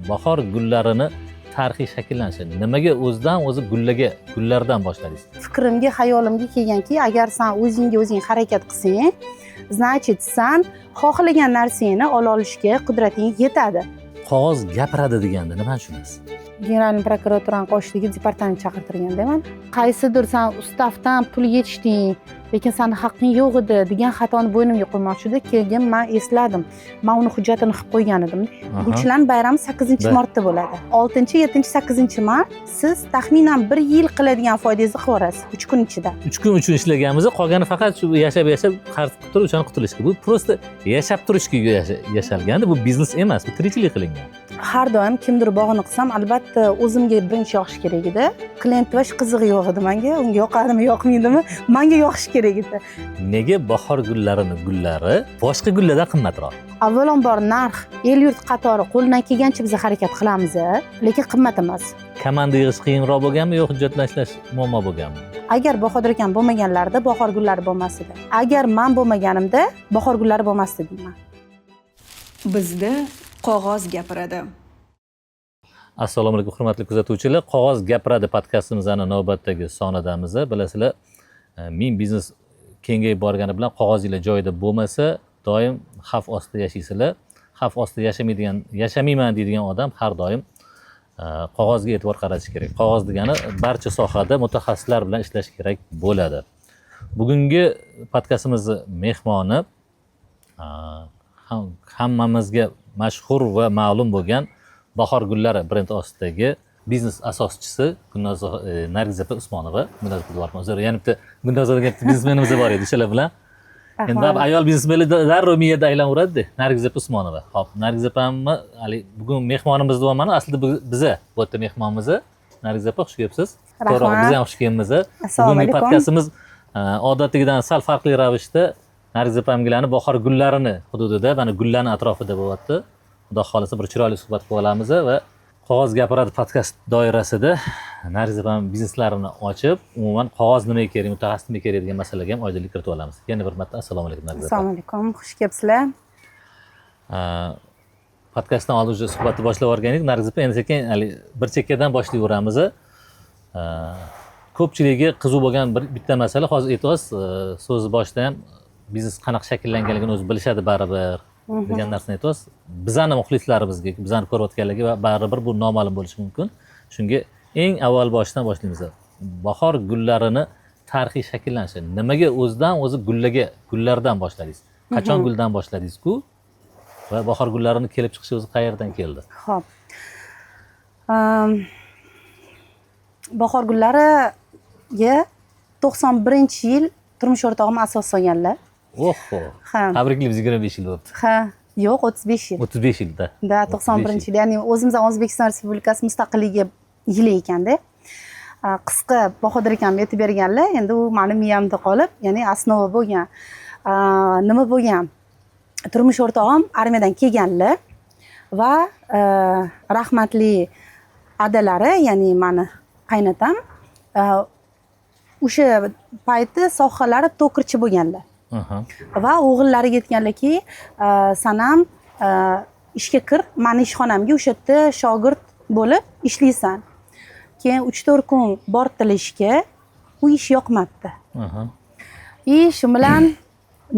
Bahor gullarini tarixiy shakllanishi. Nimaga o'zidan o'zi gullaga, gullardan boshladingiz? Fikrimga, xayolimga kelganki, agar san o'zingga o'zing harakat qilsang, значит, san xohlagan narsangni ola olishga qudrating yetadi. Qog'oz gapiradi deganda nimani tushunasiz? Генеральный prokuraturani qoshidagi departament chaqirtirganda man qaysidir san ustavdan pul yechding, lekin sani haqqing yo'q edi degan xatoni bo'ynimga qo'ymoqchi edi. Keyin man esladim, man uni hujjatini qilib qo'ygan edim. Gulchilarni bayrami 8 martda bo'ladi. 6, 7, 8 mart. Siz taxminan bir yil qiladigan foydangizni qilib yuborasiz 3 kun ichida. 3 kun uchun ishlaganmiz, qolgani faqat shu yashab yashab qarz qilib turib, o'shani qutulishga. Bu просто yashab turishga yashalganda, bu biznes emas, bu tirikchilik qilingan. Har doim kimdir bog'ini qilsam, albatta, o'zimga birinchi yoqish kerak edi. Клиент вообще qizig'i yo'q edi manga, unga yoqadimi, yoqmaydimi, manga yoqish kerak edi. Nega bahor gullarini gullari boshqa gullardan qimmatroq? Avvalambor, narx el yurt qatori qo'ldan kelgancha biz harakat qilamiz, lekin qimmat emas. Komanda yig'ish qiyinroq bo'lganmi yo hujjat bilan ishlash muammo bo'lganmi? Agar Bahodir akam bo'lmaganlarida, bahor gullari bo'lmas edi. Agar man bo'lmaganimda, bahor gullari bo'lmasdi deyman. Bizda qog'oz gapiradi. Assalomu alaykum, hurmatli kuzatuvchilar! "Qog'oz gapiradi" podkastimizni navbatdagi sonidamiz. Bilasizlar, ming biznes kengayib borgani bilan qog'ozinglar joyida bo'lmasa, doim xavf ostida yashaysizlar. Xavf ostida yashamaydigan, yashamayman deydigan odam har doim qog'ozga e'tibor qaratish kerak. Qog'oz degani barcha sohada mutaxassislar bilan ishlash kerak bo'ladi. Bugungi podkastimizni mehmoni hammamizga mashhur va ma'lum bo'lgan Bahor gullari brendi ostidagi biznes asoschisi Gulnoza, Nargiz opa Usmonova. Gulnoza opa, uzr, yana bitta Gulnoza degan bitta biznesmenimiz bor edi, o'shalar bilan endi baribir ayol biznesmenlar darrov miyada aylanaveradida. Nargiz opa Usmonova. Ho'p, Nargiz opamni haligi bugun mehmonimiz deyapman, aslida biza bu yerda mehmonmiz. Nargiz opa, xush kelibsiz. To'g'ri, Rahmat. biz ham xush kelibmiz. Assalomu Bugungi alaykum. podkastimiz odatdagidan sal farqli ravishda Nargiz opamgilarni bahor gullarini hududida, mana gullarni atrofida bo'lyapti. Xudo xohlasa, bir chiroyli suhbat qilib olamiz va "Qog'oz gapiradi" podkast doirasida Nargiz opam bizneslarini ochib, umuman qog'oz nimaga kerak, mutaxassis nimaga kerak degan masalaga ham oydinlik kiritib olamiz. Yana bir marta assalomu alaykum, Nargiz opa. Assalomu alaykum, xush kelibsizlar. Podkastdan oldin уже suhbatni boshlab yuborgan edik, Nargiz opa. Endi sekin haligi bir chekkadan boshlayveramiz. Ko'pchiligiga qiziq bo'lgan bir bitta masala hozir aytyapsiz, so'zni boshida ham biznes qanaqa shakllanganligini o'zi bilishadi baribir degan narsani aytyapsiz. Bizani muxlislarimizga, bizani ko'rayotganlarga baribir bu noma'lum bo'lishi mumkin. Shunga eng avval boshidan boshlaymiz. Bahor gullarini tarixiy shakllanishi. Nimaga o'zidan o'zi gullaga, gullardan boshladingiz? Qachon guldan boshladingiz-ku va bahor gullarini kelib chiqishi o'zi qayerdan keldi? Ho'p. Bahor gullariga 91-yil turmush o'rtog'im asos solganlar. Oho. Ha. Tabriklaymiz, 25 yil bo'libdi. Ha, yo'q, 35 yil. 35 yilda. Да, 91-yil, ya'ni o'zimizdan O'zbekiston Respublikasi mustaqilligi yili ekanda. Qisqa Bahodir akam aytib berganlar, endi u mani miyamda qolib, ya'ni основа bo'lgan. Nima bo'lgan? Turmush o'rtog'im armiyadan kelganlar va rahmatli adalari, ya'ni mani qaynatam, o'sha payti sohalari токарь chi bo'lganlar. Va o'g'illariga aytganlarki, san ham ishga kir, mani ishxonamga, o'sha yerda shogird bo'lib ishlaysan. Keyin 3-4 kun boribdilar ishga, u ish yoqmabdi. И shu bilan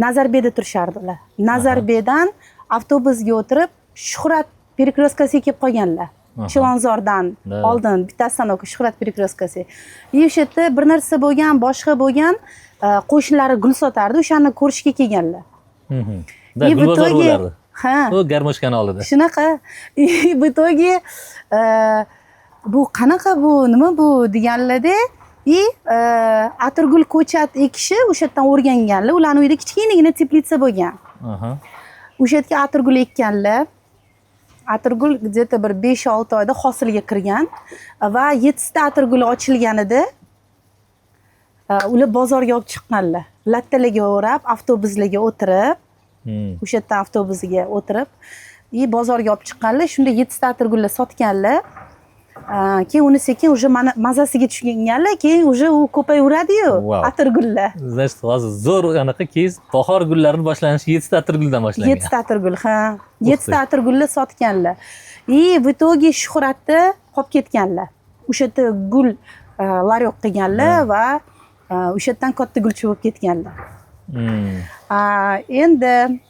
Nazarbekda turishardi ular. Nazarbekdan avtobusga o'tirib, Shuhrat перекрёстка siga kelib qolganlar. Chilonzordan oldin bitta остановка, Shuhrat перекрёстка si. И o'sha yerda bir narsa bo'lgan, boshqa bo'lgan, qo'shnilari gul sotardi, o'shani ko'rishga kelganlar. Да, И в gulbozor итоге bo'lardi. Ha. U garmoshkani oldida. Shunaqa. И в итоге bu qanaqa, bu nima bu deganlarda, и atirgul ko'chat ekishni o'sha yerdan o'rganganlar. Ularni uyida kichkinagina теплица bo'lgan. O'sha yerga atirgul ekkanlar. Atirgul где то bir 5-6 oyda hosilga kirgan va yettita atirgul ochilganida ular bozorga olib chiqqanlar, lattalarga o'rab, avtobuslarga o'tirib. O'sha yerdan avtobusiga o'tirib и bozorga olib chiqqanlar. Shunda yettita atirgullar sotganlar. Keyin uni sekin уже mana mazasiga tushganlar, keyin уже u ko'payaveradiyu atirgullar. Значит, hozir zo'r anaqa кейс: bahor gullarini boshlanishi yettita atirguldan boshlangan. Yettita atirgul, ha, yettita atirgullar sotganlar. И в итоге shuhratda qolib ketganlar, o'sha yerda gul ларёк qilganlar va o'sha yerdan katta gulchi bo'lib ketganlar. Endi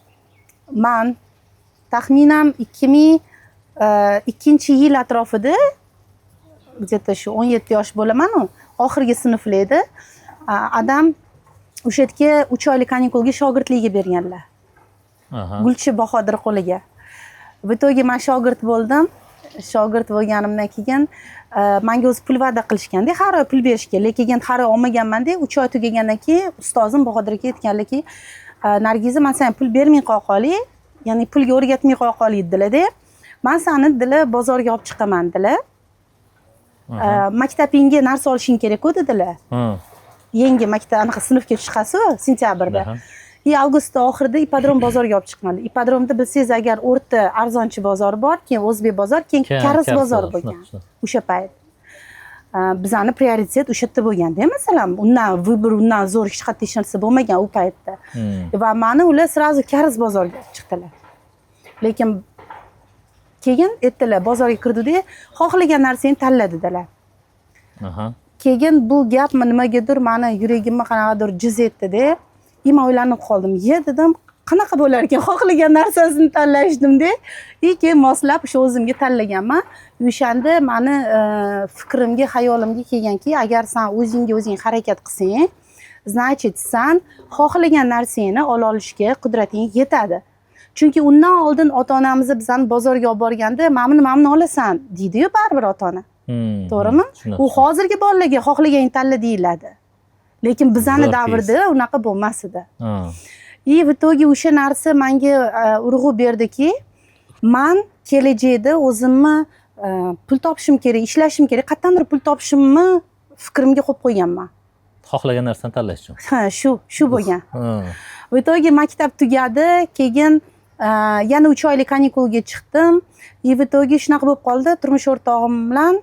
man taxminan 2002-yil atrofida, где то shu 17 yosh bo'lamanu, oxirgi sinflarda. Adam o'sha yerga 3 oylik kanikulga shogirdlikka berganlar Gulchi Bahodir qo'liga. В итоге man shogird bo'ldim. Shogird bo'lganimdan keyin manga o'zi pul va'da qilishganda, har oy pul berishgan, lekin har oy olmaganmanda. 3 oy tugagandan keyin ustozim Bahodir aka aytganlarki, "Nargiza, man senga pul bermay qo'ya qolay, ya'ni pulga o'rgatmay qo'ya qolay", dedilarda. "Man sani", dedilar, "bozorga olib chiqaman", dedilar. "Maktabingga narsa olishing kerak-ku", dedilar. Yangi maktab, anaqa sinfga chiqasiz sentyabrda. И avgustda oxirida Ipodrom bozoriga olib chiqqan. Ipodromda, bilsangiz agar, o'rta arzonchi bozor bor, keyin o'zbek bozor, keyin Keyin karis bozor shunaqa, bo'lgan shunaqa. o'sha payt. Bizani prioritet o'sha yerda bo'lganda, masalan, undan выбор, undan zo'r hech qayerda hech narsa bo'lmagan u paytda. Va mani ular сразу karis bozoriga olib chiqdilar. Lekin keyin aytdilar, bozorga kirdikda, "Xohlagan narsangni tanla", dedilar. Keyin bu gap nimagadir mani yuragimni qanaqadir jiz etdida. И man o'ylanib qoldim, ye dedim, qanaqa bo'lar ekan xohlagan narsasini tanlash dedimda. И keyin moslab o'sha o'zimga tanlaganman. O'shanda mani fikrimga, xayolimga kelganki, agar san o'zingga o'zing harakat qilsang, значит, san xohlagan narsangni ola olishga qudrating yetadi. Chunki undan oldin ota onamiz bizani bozorga olib borganda, "Mana buni, mana buni olasan", deydiyu baribir ota ona to'g'rimi? Shunaqa. U hozirgi bolalarga "Xohlaganing tanla" deyiladi, lekin bizani Zo'r. davrda unaqa bo'lmas edi. И в итоге o'sha narsa manga urg'u berdiki, man kelajakda o'zimni pul topishim kerak, ishlashim kerak, qayerdandir pul topishimni fikrimga qo'yib qo'yganman. Xohlagan narsani tanlash uchun. Ha, shu bo'lgan. В итоге maktab tugadi, keyin yana 3 oylik kanikulga chiqdim. И в итоге shunaqa bo'lib qoldi, turmush o'rtog'im bilan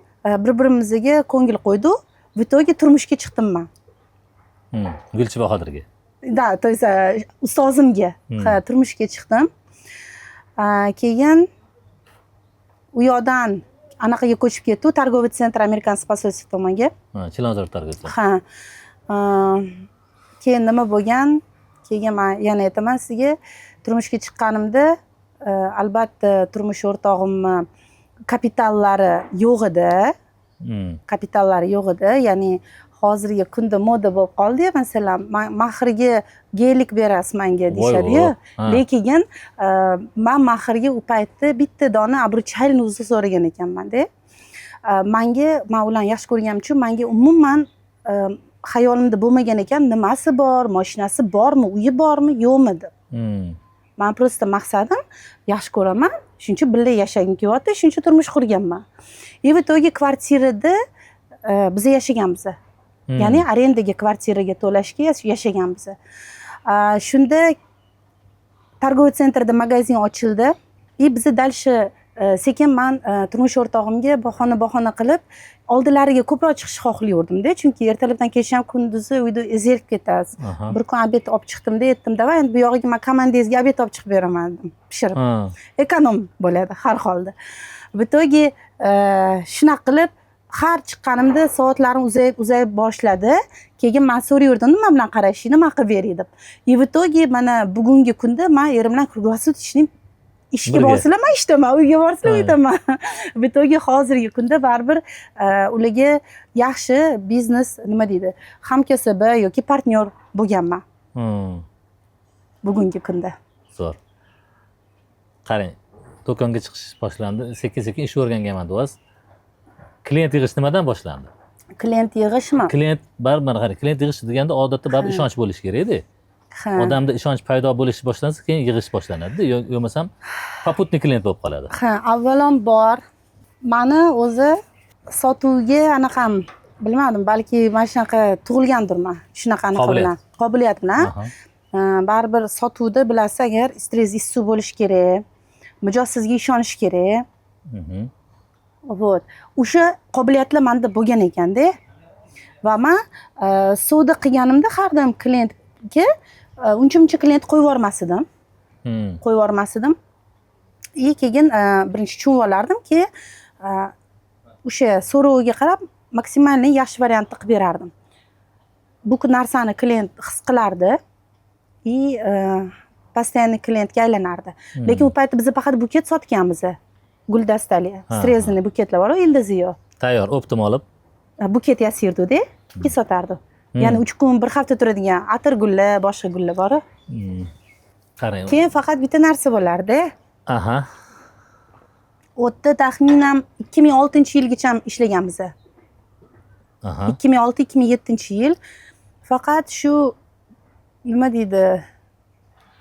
bir birimizga ko'ngil qo'ydik. В итоге turmushga chiqdim man. Gulchi Bahodirga. Да, то есть ustozimga. Ha, turmushga chiqdim. Keyin u yoqdan anaqaga ko'chib ketdi, торговый центр, американский посольство tomonga. Ha, Chilonzor торговый. Ha. Keyin nima bo'lgan? Keyin man yana aytaman sizga, turmushga chiqqanimda albatta, turmush o'rtog'imni kapitallari yo'q edi. Kapitallari yo'q edi, ya'ni hozirgi kunda moda bo'lib qoldi, masalan, "Mahrga Gelik berasiz manga", deyishadiyu. Lekin man mahrga u paytda bitta dona обручальный uzuk so'ragan ekanmanda. Manga, man ularni yaxshi ko'rganim uchun, manga umuman xayolimda bo'lmagan ekan, nimasi bor, moshinasi bormi, uyi bormi, yo'qmi deb. Man просто maqsadim, yaxshi ko'raman, shuning uchun birga yashagim kelyapti, shuning uchun turmush qurganman. И в итоге kvartirada biza yashaganmiz. Ya'ni arendaga kvartiraga to'lashga yashaganmiz. Shunda торговый центр da magazin ochildi. И biza дальше sekin man turmush o'rtog'imga bahona bahona qilib oldilariga ko'proq chiqishni xohlayverdimda, chunki ertalabdan kech ham, kunduzi uyda zerikib ketasiz. Bir kun обед olib chiqdimda, aytdim, "Давай, endi bu yog'iga man komandangizga обед olib chiqib beraman", dedim, pishirib. Эконом bo'ladi har holda. В итоге shunaqa qilib har chiqqanimda soatlarim uzayib uzayib boshladi. Keyin man so'rayverdim, "Nima bilan qarashing, nima qilib bering?" deb. И в итоге mana bugungi kunda man erim bilan круглосуточный ishga Birga. borsalar, man ishdaman, uyga borsalar, Ha. uydaman. В итоге hozirgi kunda baribir ularga yaxshi biznes, nima deydi, hamkasbi yoki partnyor bo'lganman bugungi kunda. Zo'r. Qarang, do'konga chiqish boshlandi, sekin sekin ish o'rganganman deyapsiz. Klient yig'ish nimadan boshlandi? Klient yig'ishmi? Klient baribir, mana qarang, klient yig'ish deganda odatda baribir ishonch bo'lishi kerakda. Ha. Odamda ishonch paydo bo'lishi boshlansa, keyin yig'ish boshlanadida. Bo'lmasam попутный klient bo'lib qoladi. Ha, avvalambor mani o'zi sotuvga anaqam, bilmadim, balki mana shunaqa tug'ilgandirman shunaqa anaqa Qobiliyat. bilan, qobiliyat bilan. Baribir sotuvda, bilasiz, agar stress issiq bo'lishi kerak, mijoz sizga ishonishi kerak. Вот o'sha qobiliyatlar manda bo'lgan ekanda. Va man savdo qilganimda har doim klientga uncha muncha klient qo'yib yubormas edim. Qo'yib yubormas edim. И keyin birinchi tushunib olardimki, o'sha so'roviga qarab максимальный yaxshi variantni qilib berardim. Bu narsani klient his qilardi и постоянный klientga aylanardi. Lekin u paytda biz faqat buket sotganmiz, guldastali, срезанный buketlar bor, ildizi yo'q. Tayyor оптом olib. Buket yasayrdida, keyin sotardi. Ya'ni 3 kun, bir hafta turadigan atir gullar, boshqa gullar bor. Qarang. Keyin faqat bitta narsa bo'lardi. U yerda taxminan 2006-yilgacha ishlaganmiz. 2006, 2007-yil. Faqat shu, nima deydi,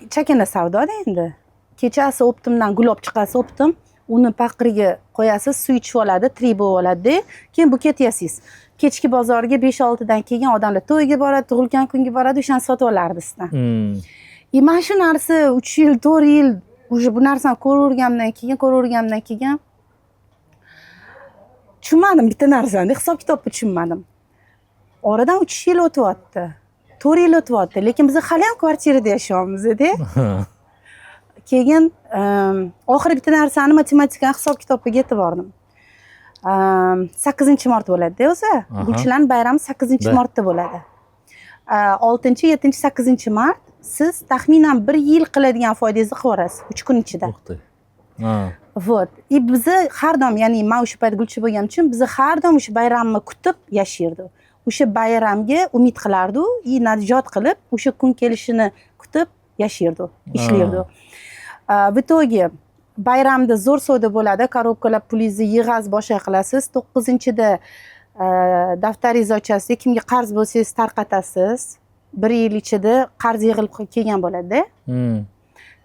chakana savdoda endi. Kechasi оптом dan gul olib chiqasiz, оптом uni paqirga qo'yasiz, suv ichib oladi, tirik bo'lib oladida, keyin buket yasaysiz. Kechki bozorga 5-6dan keyin odamlar to'yga boradi, tug'ilgan kunga boradi, o'shani sotib olardi sizdan. И mana shu narsa 3 yil, 4 yil уже bu narsani ko'raverganimdan keyin tushunmadim bitta narsani, hisob kitobni tushunmadim. Oradan 3 yil o'tyapti, 4 yil o'tyapti, lekin biz haliyam kvartirada yashayapmizda. Keyin oxiri bitta narsani, matematikani, hisob kitobiga yetib bordim. 8-mart bo'ladida o'zi. Gulchilarni bayrami sakkizinchi martda bo'ladi. 6, 7, 8-mart siz taxminan bir yil qiladigan foydangizni qilib yuborasiz 3 kun ichida. Ух ты. Ha. Вот, и bizni har doim, ya'ni man o'sha payt gulchi bo'lganim uchun, bizni har doim o'sha bayramni kutib yashardi, o'sha bayramga umid qilardi и najot qilib o'sha kun kelishini kutib yashardi, ishlardi. В итоге bayramda zo'r savdo bo'ladi, korobkalab pulingizni yig'asiz, boshqa qilasiz. 9-da daftaringizni ochasiz, kimga qarz bo'lsangiz tarqatasiz. Bir yil ichida qarz yig'ilib kelgan bo'ladida.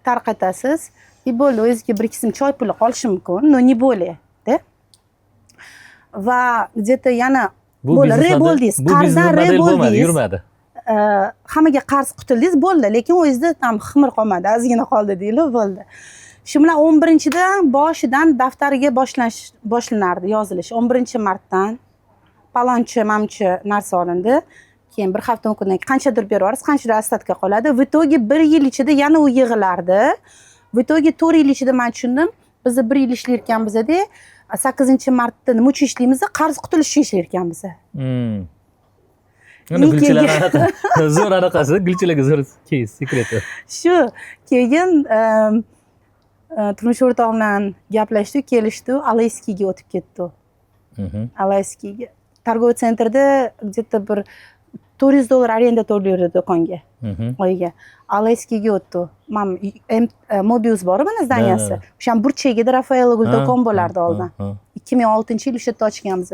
Tarqatasiz и bo'ldi. O'zizga bir ikki so'm choy puli qolishi mumkin, но не более да. Va где то yana Bu bo'ldi, biznes re bo'ldingiz, bu biznes qarzdan re model bo'lmadi, bo'ldingiz. yurmadi. Hammaga qarz qutuldingiz, bo'ldi, lekin o'zingizda там ximir qolmadi, ozgina qoldi deylik, bo'ldi. Shu bilan 11-dan boshidan daftarga boshlanardi yozilish. 11-martdan palonchi manimcha narsa olindi, keyin bir hafta, 10 kundan keyin qanchadir berib yuborasiz, qanchadir остатка qoladi. В итоге bir yil ichida yana u yig'ilardi. В итоге 4 yil ichida man tushundim, biz bir yil ishlayotganmizda, 8-martda nima uchun ishlaymiz? Qarz qutulish uchun ishlayotganmiz. Mana И gulchilar anaqa zo'r anaqasi, gulchilarga zo'r кейс, секрети. Shu keyin turmush o'rtog'im bilan gaplashdik, kelishdi, Alayskiyga o'tib ketdi. Alayskiyga, торговый центр da где то bir 400 dollar arenda to'layverdi do'konga oyiga. Alayskiyga o'tdi. Man Mobius bor, mana здания si, o'shani burchagida Rafaelo gul do'kon bo'lardi oldin. 2006-yil o'sha yerda ochganmiz.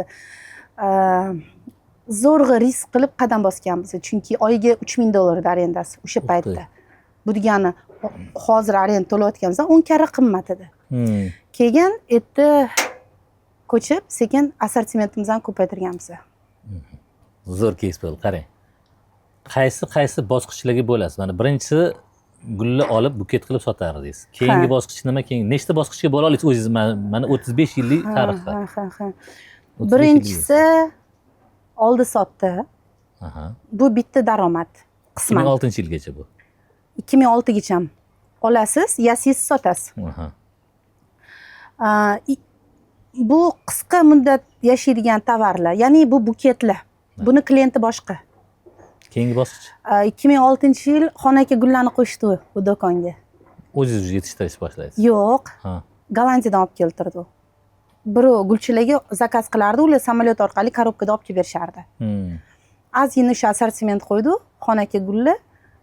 Zo'rg'a risk qilib qadam bosganmiz, chunki oyiga 3000 dollar edi arendasi o'sha Ух ты. paytda. Bu degani hozir arenda to'layotganimizdan 10 karra qimmat edi. Keyin erta ko'chib, sekin assortimentimizni ham ko'paytirganmiz. Zo'r кейс bo'ldi. Qarang, qaysi qaysi bosqichlarga bo'lasiz? Mana birinchisi, gulni olib buket qilib sotardingiz. Keyingi bosqich nima? Keyin nechta bosqichga bo'la olasiz o'zingiz? Mana 35 yillik tarixda. Ha ha ha 35 yillik. Birinchisi oldi sotdi. Bu bitta daromad ikki ming qisman. oltinchi yilgacha bu. 2006gacha olasiz, yasaysiz, sotasiz. Bu qisqa muddat yashaydigan tovarlar, ya'ni bu buketlar, buni klienti boshqa. Keyingi bosqich? 2006-yil xonaki gullarni qo'shdi u do'konga. O'zingiz yetishtirish boshlaysiz? Yo'q. Gollandiyadan olib keltirdi u. Birov gulchilarga заказ qilardi, ular samolyot orqali korobkada olib kelib berishardi. Ozgina o'sha assortiment qo'ydi, xonaki gullar.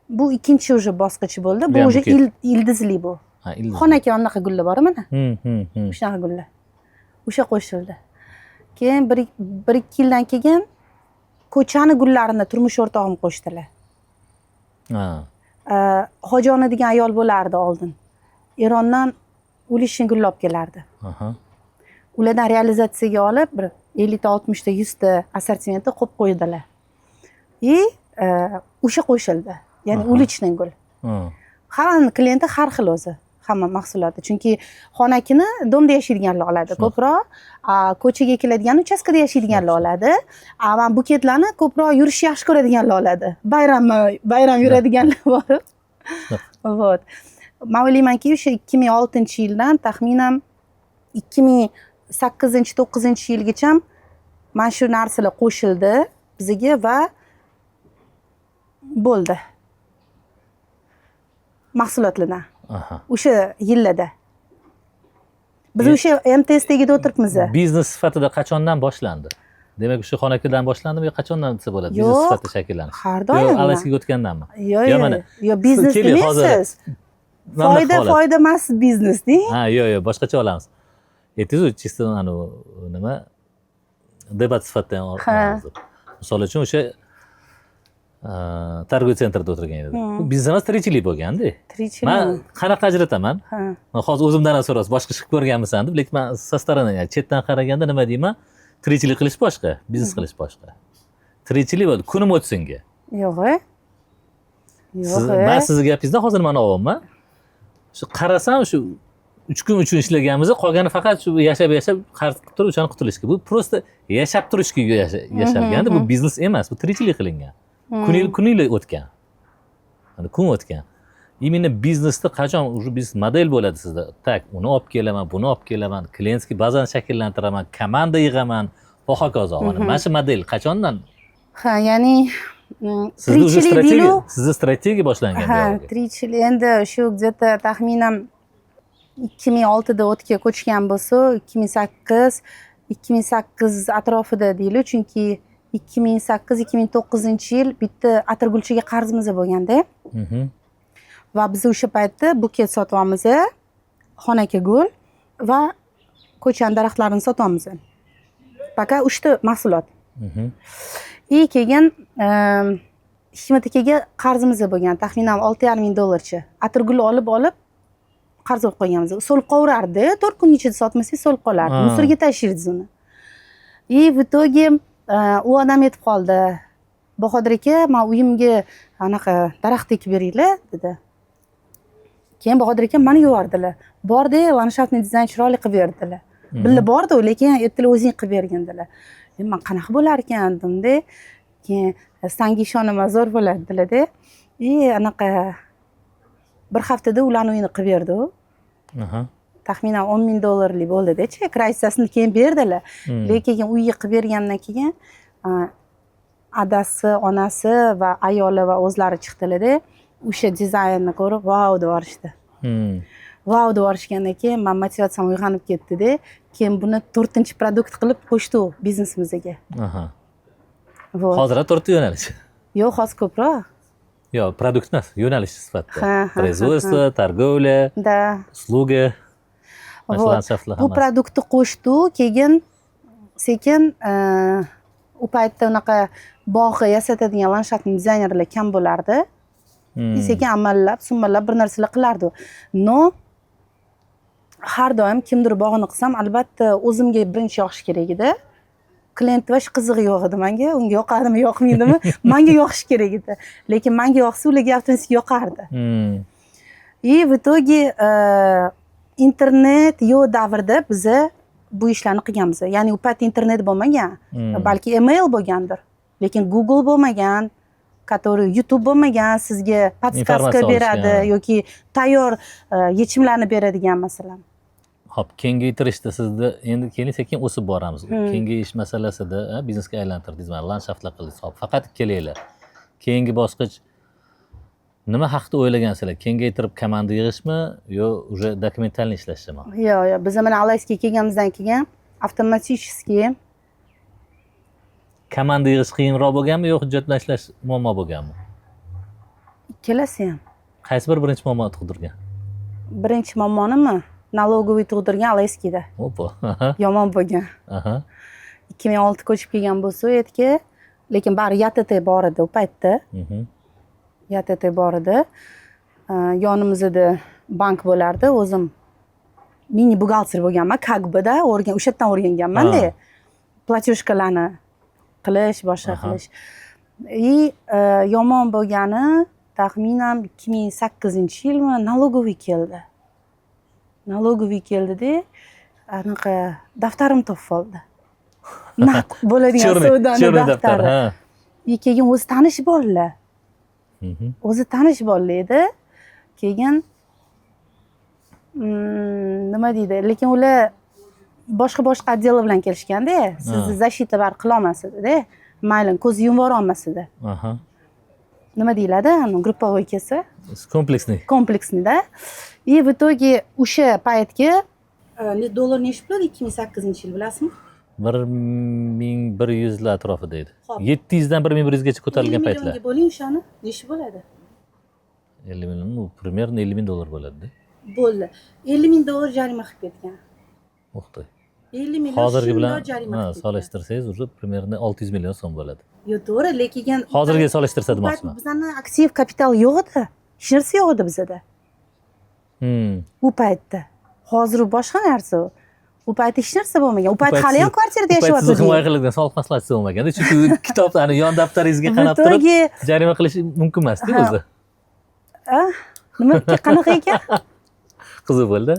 Bu ikkinchi уже bosqichi bo'ldi bu. Bu ham Уже buket. Ildizli bu. Ha, ildiz. Xonaki anaqa gullar bor, mana Hmm, hmm, hmm. shunaqa gullar o'sha qo'shildi. Keyin bir ikki yildan keyin ko'chani gullarini turmush o'rtog'im qo'shdilar. Hojona degan ayol bo'lardi oldin, Erondan уличный gullar olib kelardi. Ulardan realizatsiyaga olib, bir 50 ta, 60 ta, 100 ta assortimentda qo'yib qo'ydilar и o'sha qo'shildi, ya'ni уличный gul. Hammani klienti har xil o'zi, hamma mahsuloti, chunki xonakini дом da yashaydiganlar oladi ko'proq, a ko'chaga keladigan uchastkada yashaydiganlar oladi, a mana buketlarni ko'proq yurishni yaxshi ko'radiganlar oladi, bayramma bayram yuradiganlar bor. Вот. Man o'ylaymanki, o'sha 2006-yildan taxminan 2008, 9-yilgacha mana shu narsalar qo'shildi bizga va bo'ldi mahsulotlardan. O'sha yillarda biz o'sha МТС tagida o'tiribmiz. Biznes sifatida qachondan boshlandi? Demak, o'sha xonakidan boshlandimi yo qachondan desa bo'ladi biznes Yo'q, sifatida shakllanish? Har Yo doim. Alayskiga o'tgandanmi? Yo'q. Yo, Yo'q. mana, Yo'q, biznes keling, hozir demaysiz. Mana bunaqa Foyda, holat. foyda emas biznesda. Ha, yo'q, boshqacha olamiz. Aytdingizu, чисто anavi nima, debat sifatida ham olamiz deb. Misol uchun, o'sha торговый центр da o'tirgan edi. Bu biznes emas, tirikchilik bo'lganda. Tirikchilik. Man qanaqa ajrataman? Man hozir o'zimdan ham so'raysiz, boshqa ish qilib ko'rganmisan deb, lekin man со стороны, ya'ni chetdan qaraganda nima deyman? Tirikchilik qilish boshqa, biznes qilish boshqa. Tirikchilik bo'ldi, kunim o'tsinga. Yo'q, e. Siz, Yo'q, e. man sizni gapingizdan hozir nimani olyapman? Shu qarasam, shu 3 kun uchun ishlaganmiz, qolgani faqat shu yashab yashab qarz qilib turib, o'shani qutulishga. Bu просто yashab turishga yashalganda, bu biznes emas, bu tirikchilik qilingan. Kunil kuninglar o'tgan. Mana kun o'tgan. Именно biznesda qachon уже biznes model bo'ladi sizda? Так, uni olib kelaman, buni olib kelaman, клиентский bazani shakllantiraman, komanda yig'aman va hokazo. Mana shu model qachondan? Ha, ya'ni Sizda уже tirikchilik strategiya, deylu. Sizda strategiya boshlangan Ha, bu yog'iga. Tirikchilik endi shu где-то taxminan 2006da o'tga ko'chgan bo'lsa, 2008 atrofida deylik, chunki 2008, 2009-yil bitta atirgulchiga qarzimiz bo'lganda va biz o'sha paytda buket sotyapmiz, xonaki gul va ko'chani daraxtlarini sotyapmiz. Пока uchta mahsulot. И keyin Hikmat akaga qarzimiz bo'lgan, taxminan 6,5 ming dollarcha. Atirgul olib olib qarz olib qo'yganmiz. So'lib qolaverardi, 4 kun ichida sotmasak, so'lib qolardi. Мусор ga tashlaydiz uni. И в итоге u odam aytib qoldi: "Bahodir aka, man uyimga anaqa daraxt ekib beringlar", dedi. Keyin Bahodir aka mani yubordilar. Bordi, ландшафтный dizayn chiroyli qilib berdilar. Birga bordi, lekin aytdilar, o'zing qilib bergin dedilar. Man qanaqa bo'lar ekan dedimda. Keyin sanga ishonaman, zo'r bo'ladi dedilarda. И anaqa bir haftada ularni uyini qilib berdi u. Taxminan 10 ming dollarlik bo'ldida chek, разница sini keyin berdilar. Lekin keyin uyga qilib bergandan keyin adasi, onasi va ayoli va o'zlari chiqdilarda, o'sha dizaynni ko'rib, vau deb yuborishdi. Vau deb yuborishgandan keyin man motivatsiyam uyg'onib ketdida. Keyin buni to'rtinchi продукт qilib qo'shdi biznesimizga. Вот. Hozir ham to'rtta yo'nalish. Yo'q, hozir ko'proq. Yo'q, продукт emas, yo'nalish sifatida. Ha. Производство, торговля, услуга, mana shu Вот. landshaftlar Bu hammasi. продукт ni qo'shdi, keyin sekin u paytda unaqa bog'i yasatadigan ландшафтный dizaynerlar kam bo'lardi. И sekin amallab summalab bir narsalar qilardi. Но har doim kimdir bog'ini qilsam, albatta o'zimga birinchi yoqishi kerak edi. Клиент вообще qizig'i yo'q edi manga, unga yoqadimi, yoqmaydimi, manga yoqishi kerak edi. Lekin manga yoqsa, ularga avtomatik yoqardi. И в итоге internet yo'q davrda biza bu ishlarni qilganmiz. Ya'ni u payt internet bo'lmagan, balki email bo'lgandir, lekin Google bo'lmagan, который YouTube bo'lmagan, sizga подсказка Informatsiya beradi olishga. yoki tayyor yechimlarni beradigan, masalan. Xo'p, kengaytirishda sizni endi keyin sekin o'sib boramiz. Kengayish masalasida, ha, biznesga aylantirdingiz, mana landshaftlar qildingiz. Hop, faqat kelinglar. Keyingi bosqich nima haqida o'ylagansizlar? Kengaytirib komanda yig'ishmi yo уже документальный ishlashmi? Yo'q, biz mana Alayskiga kelganimizdan keyin avtomatически Komanda yig'ish qiyinroq bo'lganmi yo hujjat bilan ishlash muammo bo'lganmi? Ikkalasi ham. Qaysi bir birinchi muammo tug'dirgan? Birinchi muammonimi? Налоговый tug'dirgan Alayskida. Опа. Yomon bo'lgan. 2006 ko'chib kelgan bo'lsa u yerga, lekin bari ЯТТ bor edi u paytda. ЯТТ bor edi. Yonimizda bank bo'lardi. O'zim mini buxgalter bo'lganman, как бы да, o'sha yerdan o'rganganmanda. Платежка larni qilish, boshqa qilish. И yomon bo'lgani taxminan 2008-yilmi, налоговый keldi. Налоговый keldida, anaqa daftarim topib oldi. Naqd bo'ladigan Черный, savdoni черный daftar, daftari. Ha. И keyin o'zi tanish bolalar. O'zi tanish bolalar edi. Keyin Nima deydi, lekin ular boshqa boshqa отдел bilan kelishganda, sizni защита baribir qilolmas edida, mayli, ko'z yumib yuborolmas edi. Nima deyiladi, групповой kelsa. Комплексный. Комплексный da. И в итоге o'sha paytga dollar nechi pul edi 2008-yil, bilasizmi? 1100lar atrofida edi. Xo'p. 700dan 1100gacha ko'tarilgan 50 paytlar. millionga bo'ling o'shani, nechi bo'ladi? 50 million, u примерно 50 ming dollar bo'ladida. Bo'ldi, 50 ming dollar jarima qilib ketgan. Uxti. 50 million Hozirgi bilan shundoq jarima ha, qilib ketgan. Solishtirsangiz, уже примерно 600 million so'm bo'ladi. Yo'q, to'g'ri, lekin Hozirgi solishtirsa u payt demoqchiman. Bizani aktiv kapital yo'q edi, hech narsa yo'q edi bizada u paytda. Hozir u boshqa narsa, u u paytda hech narsa bo'lmagan, u payt payt hali ham kvartirada U payt sizni himoya yashayotgandik. qiladigan soliq maslahatchisi bo'lmaganda, chunki kitoblarni yon daftaringizga qarab turib В итоге jarima qilish mumkin emasda o'zi. Nima, qanaqa ekan? Qiziq bo'ldi.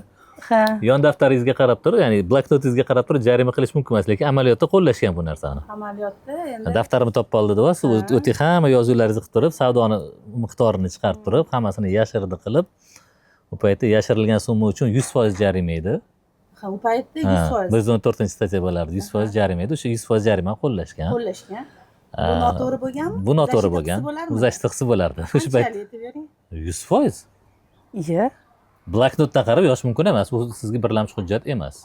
Yon daftaringizga qarab turib, ya'ni bloknotingizga qarab turib jarima qilish mumkin emas, lekin amaliyotda qo'llashgan bu narsani. Amaliyotda endi. Daftarimni topib oldi deyapsiz, o'ta hamma yozuvlaringizni qilib turib, savdoni miqdorini chiqarib turib, hammasini yashirdi qilib, u paytda yashirilgan summa uchun 100% jarima edi. Ha, u paytda 100%. 114- статья bo'lardi, 100% jarima edi, o'sha 100% jarima qo'llashgan. Qo'llashgan. Bu noto'g'ri bo'lganmi? Bu noto'g'ri Защита bo'lgan. qilsa bo'larmidi? Защита qilsa bo'lardi o'sha payt. Qanchalik, aytib bering. 100%. Iya. Bloknotdan qarab yozish mumkin emas, u sizga birlamchi hujjat emas.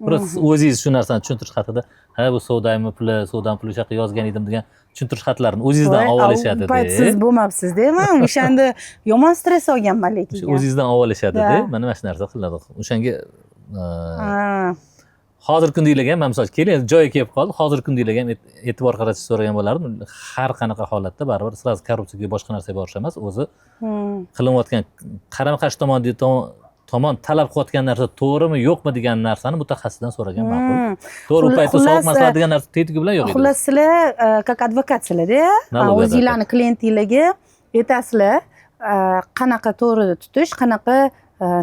Просто siz o'zingiz shu narsani tushuntirish xatida, ha, bu savdoni puli, savdoni puli o'sha yoqqa yozgan edim degan tushuntirish xatlarini o'zingizdan Voy, olib a, olishadida. u payt siz bo'lmabsizda, man o'shanda yomon stress olganman, lekin. O'sha o'zingizdan olib olishadida. Mana shu narsa qiladi o'shanga. Hozirgi kundagiligi ham, man misol keling, joyi kelib qoldi, hozirgi kundagiligi ham e'tibor qaratishni so'ragan bo'lardim. Har qanaqa holatda baribir сразу korrupsiyaga, boshqa narsaga borish emas o'zi. Qilinayotgan qarama qarshi tomon talab qilayotgan narsa to'g'rimi, yo'qmi degan narsani mutaxassisdan so'ragan ma'qul. To'g'ri, u paytda soliq maslahat degan narsa tetugi bilan yo'q edi. Xullas, sizlar как advokatsizlarda Налоговый. O'zinglarni klientinglarga aytasizlar, qanaqa to'g'ri tutish, qanaqa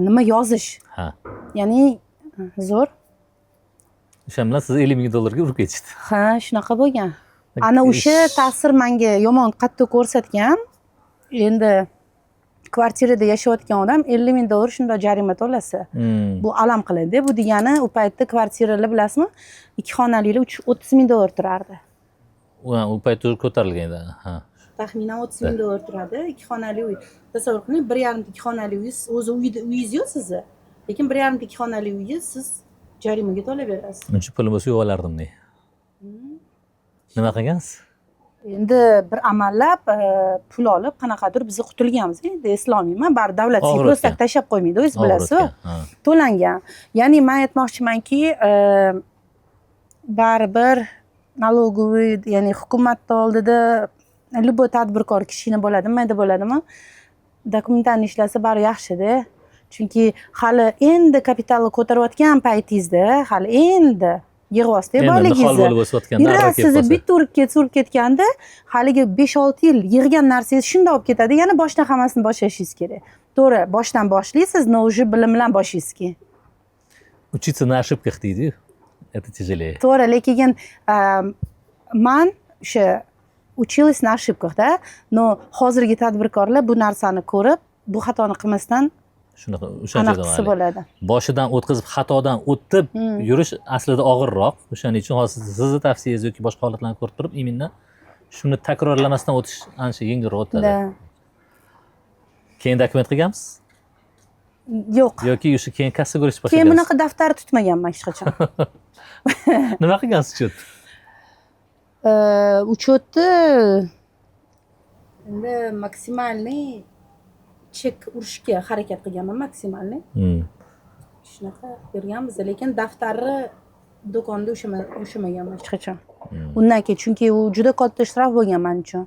nima yozish. Ha. Ya'ni zo'r. O'sha bilan sizni 50 ming dollarga urib ketishdi. Ha, shunaqa bo'lgan. Ana o'sha ta'sir manga yomon qattiq ko'rsatgan. Endi kvartirada yashayotgan odam 50 ming dollar shundoq jarima to'lasa, bu alam qiladi. Bu degani, u paytda kvartiralar, bilasizmi, ikki xonalilar 30 ming dollar turardi. U payt уже ko'tarilgan edi, ha. Taxminan 30 ming dollar turadi ikki xonali uy. Tasavvur qiling, bir yarimta ikki xonali uy, o'zi uyda uyingiz yo'q sizni, lekin bir yarimta ikki xonali uyni siz jarimaga to'lab berasiz. Uncha pulim bo'lsa, yuvib olardim de. Nima qilgansiz? Endi bir amallab pul olib, qanaqadir biz qutulganmiz. Endi eslolmayman, baribir davlat Og'ir просто o'tgan. Tashlab qo'ymaydi, o'zingiz Og'ir bilasiz. o'tgan, ha. To'langan. Ya'ni man aytmoqchimanki, baribir налоговый, ya'ni hukumatni oldida любой tadbirkor, kichkina bo'ladimi, mayda bo'ladimi, документально ishlasa bari yaxshida. Chunki hali endi kapitalni ko'tarayotgan paytingizda, hali endi yig'yapsizda Endi nihol boyligingizni. Bo'lib o'sayotganda Раз arra kelib sizni qolsa. bitta urib ketsa, urib ketganda haligi 5-6 yil yig'gan narsangiz shundoq olib ketadi, yana boshdan hammasini boshlashingiz kerak. To'g'ri, boshdan boshlaysiz, но уже bilim bilan boshlaysiz keyin. Учиться на ошибках deydiyu, это тяжелее. To'g'ri, lekin man o'sha училась на ошибках да, но hozirgi tadbirkorlar bu narsani ko'rib, bu xatoni qilmasdan Shunaqa, o'shancha. anaqa qilsa bo'ladi. Boshidan o'tkazib, xatodan o'tib yurish aslida og'irroq. O'shaning uchun hozir sizni tavsiyangiz yoki boshqa holatlarni ko'rib turib, именно shuni takrorlamasdan o'tish ancha yengilroq o'tadi. Да. Keyin dokument qilganmiz Yo'q. Yoki o'sha keyin kassaga urishib Keyin boshlagansiz? Bunaqa daftar tutmaganman hech qachon. Nima qilgansiz учет? Учетni endi максимальный chek urishga harakat qilganman, максимальный. Shunaqa berganmiz, lekin daftarni do'konda ushlamaganman hech qachon undan keyin, chunki u juda katta shtraf bo'lgan man uchun.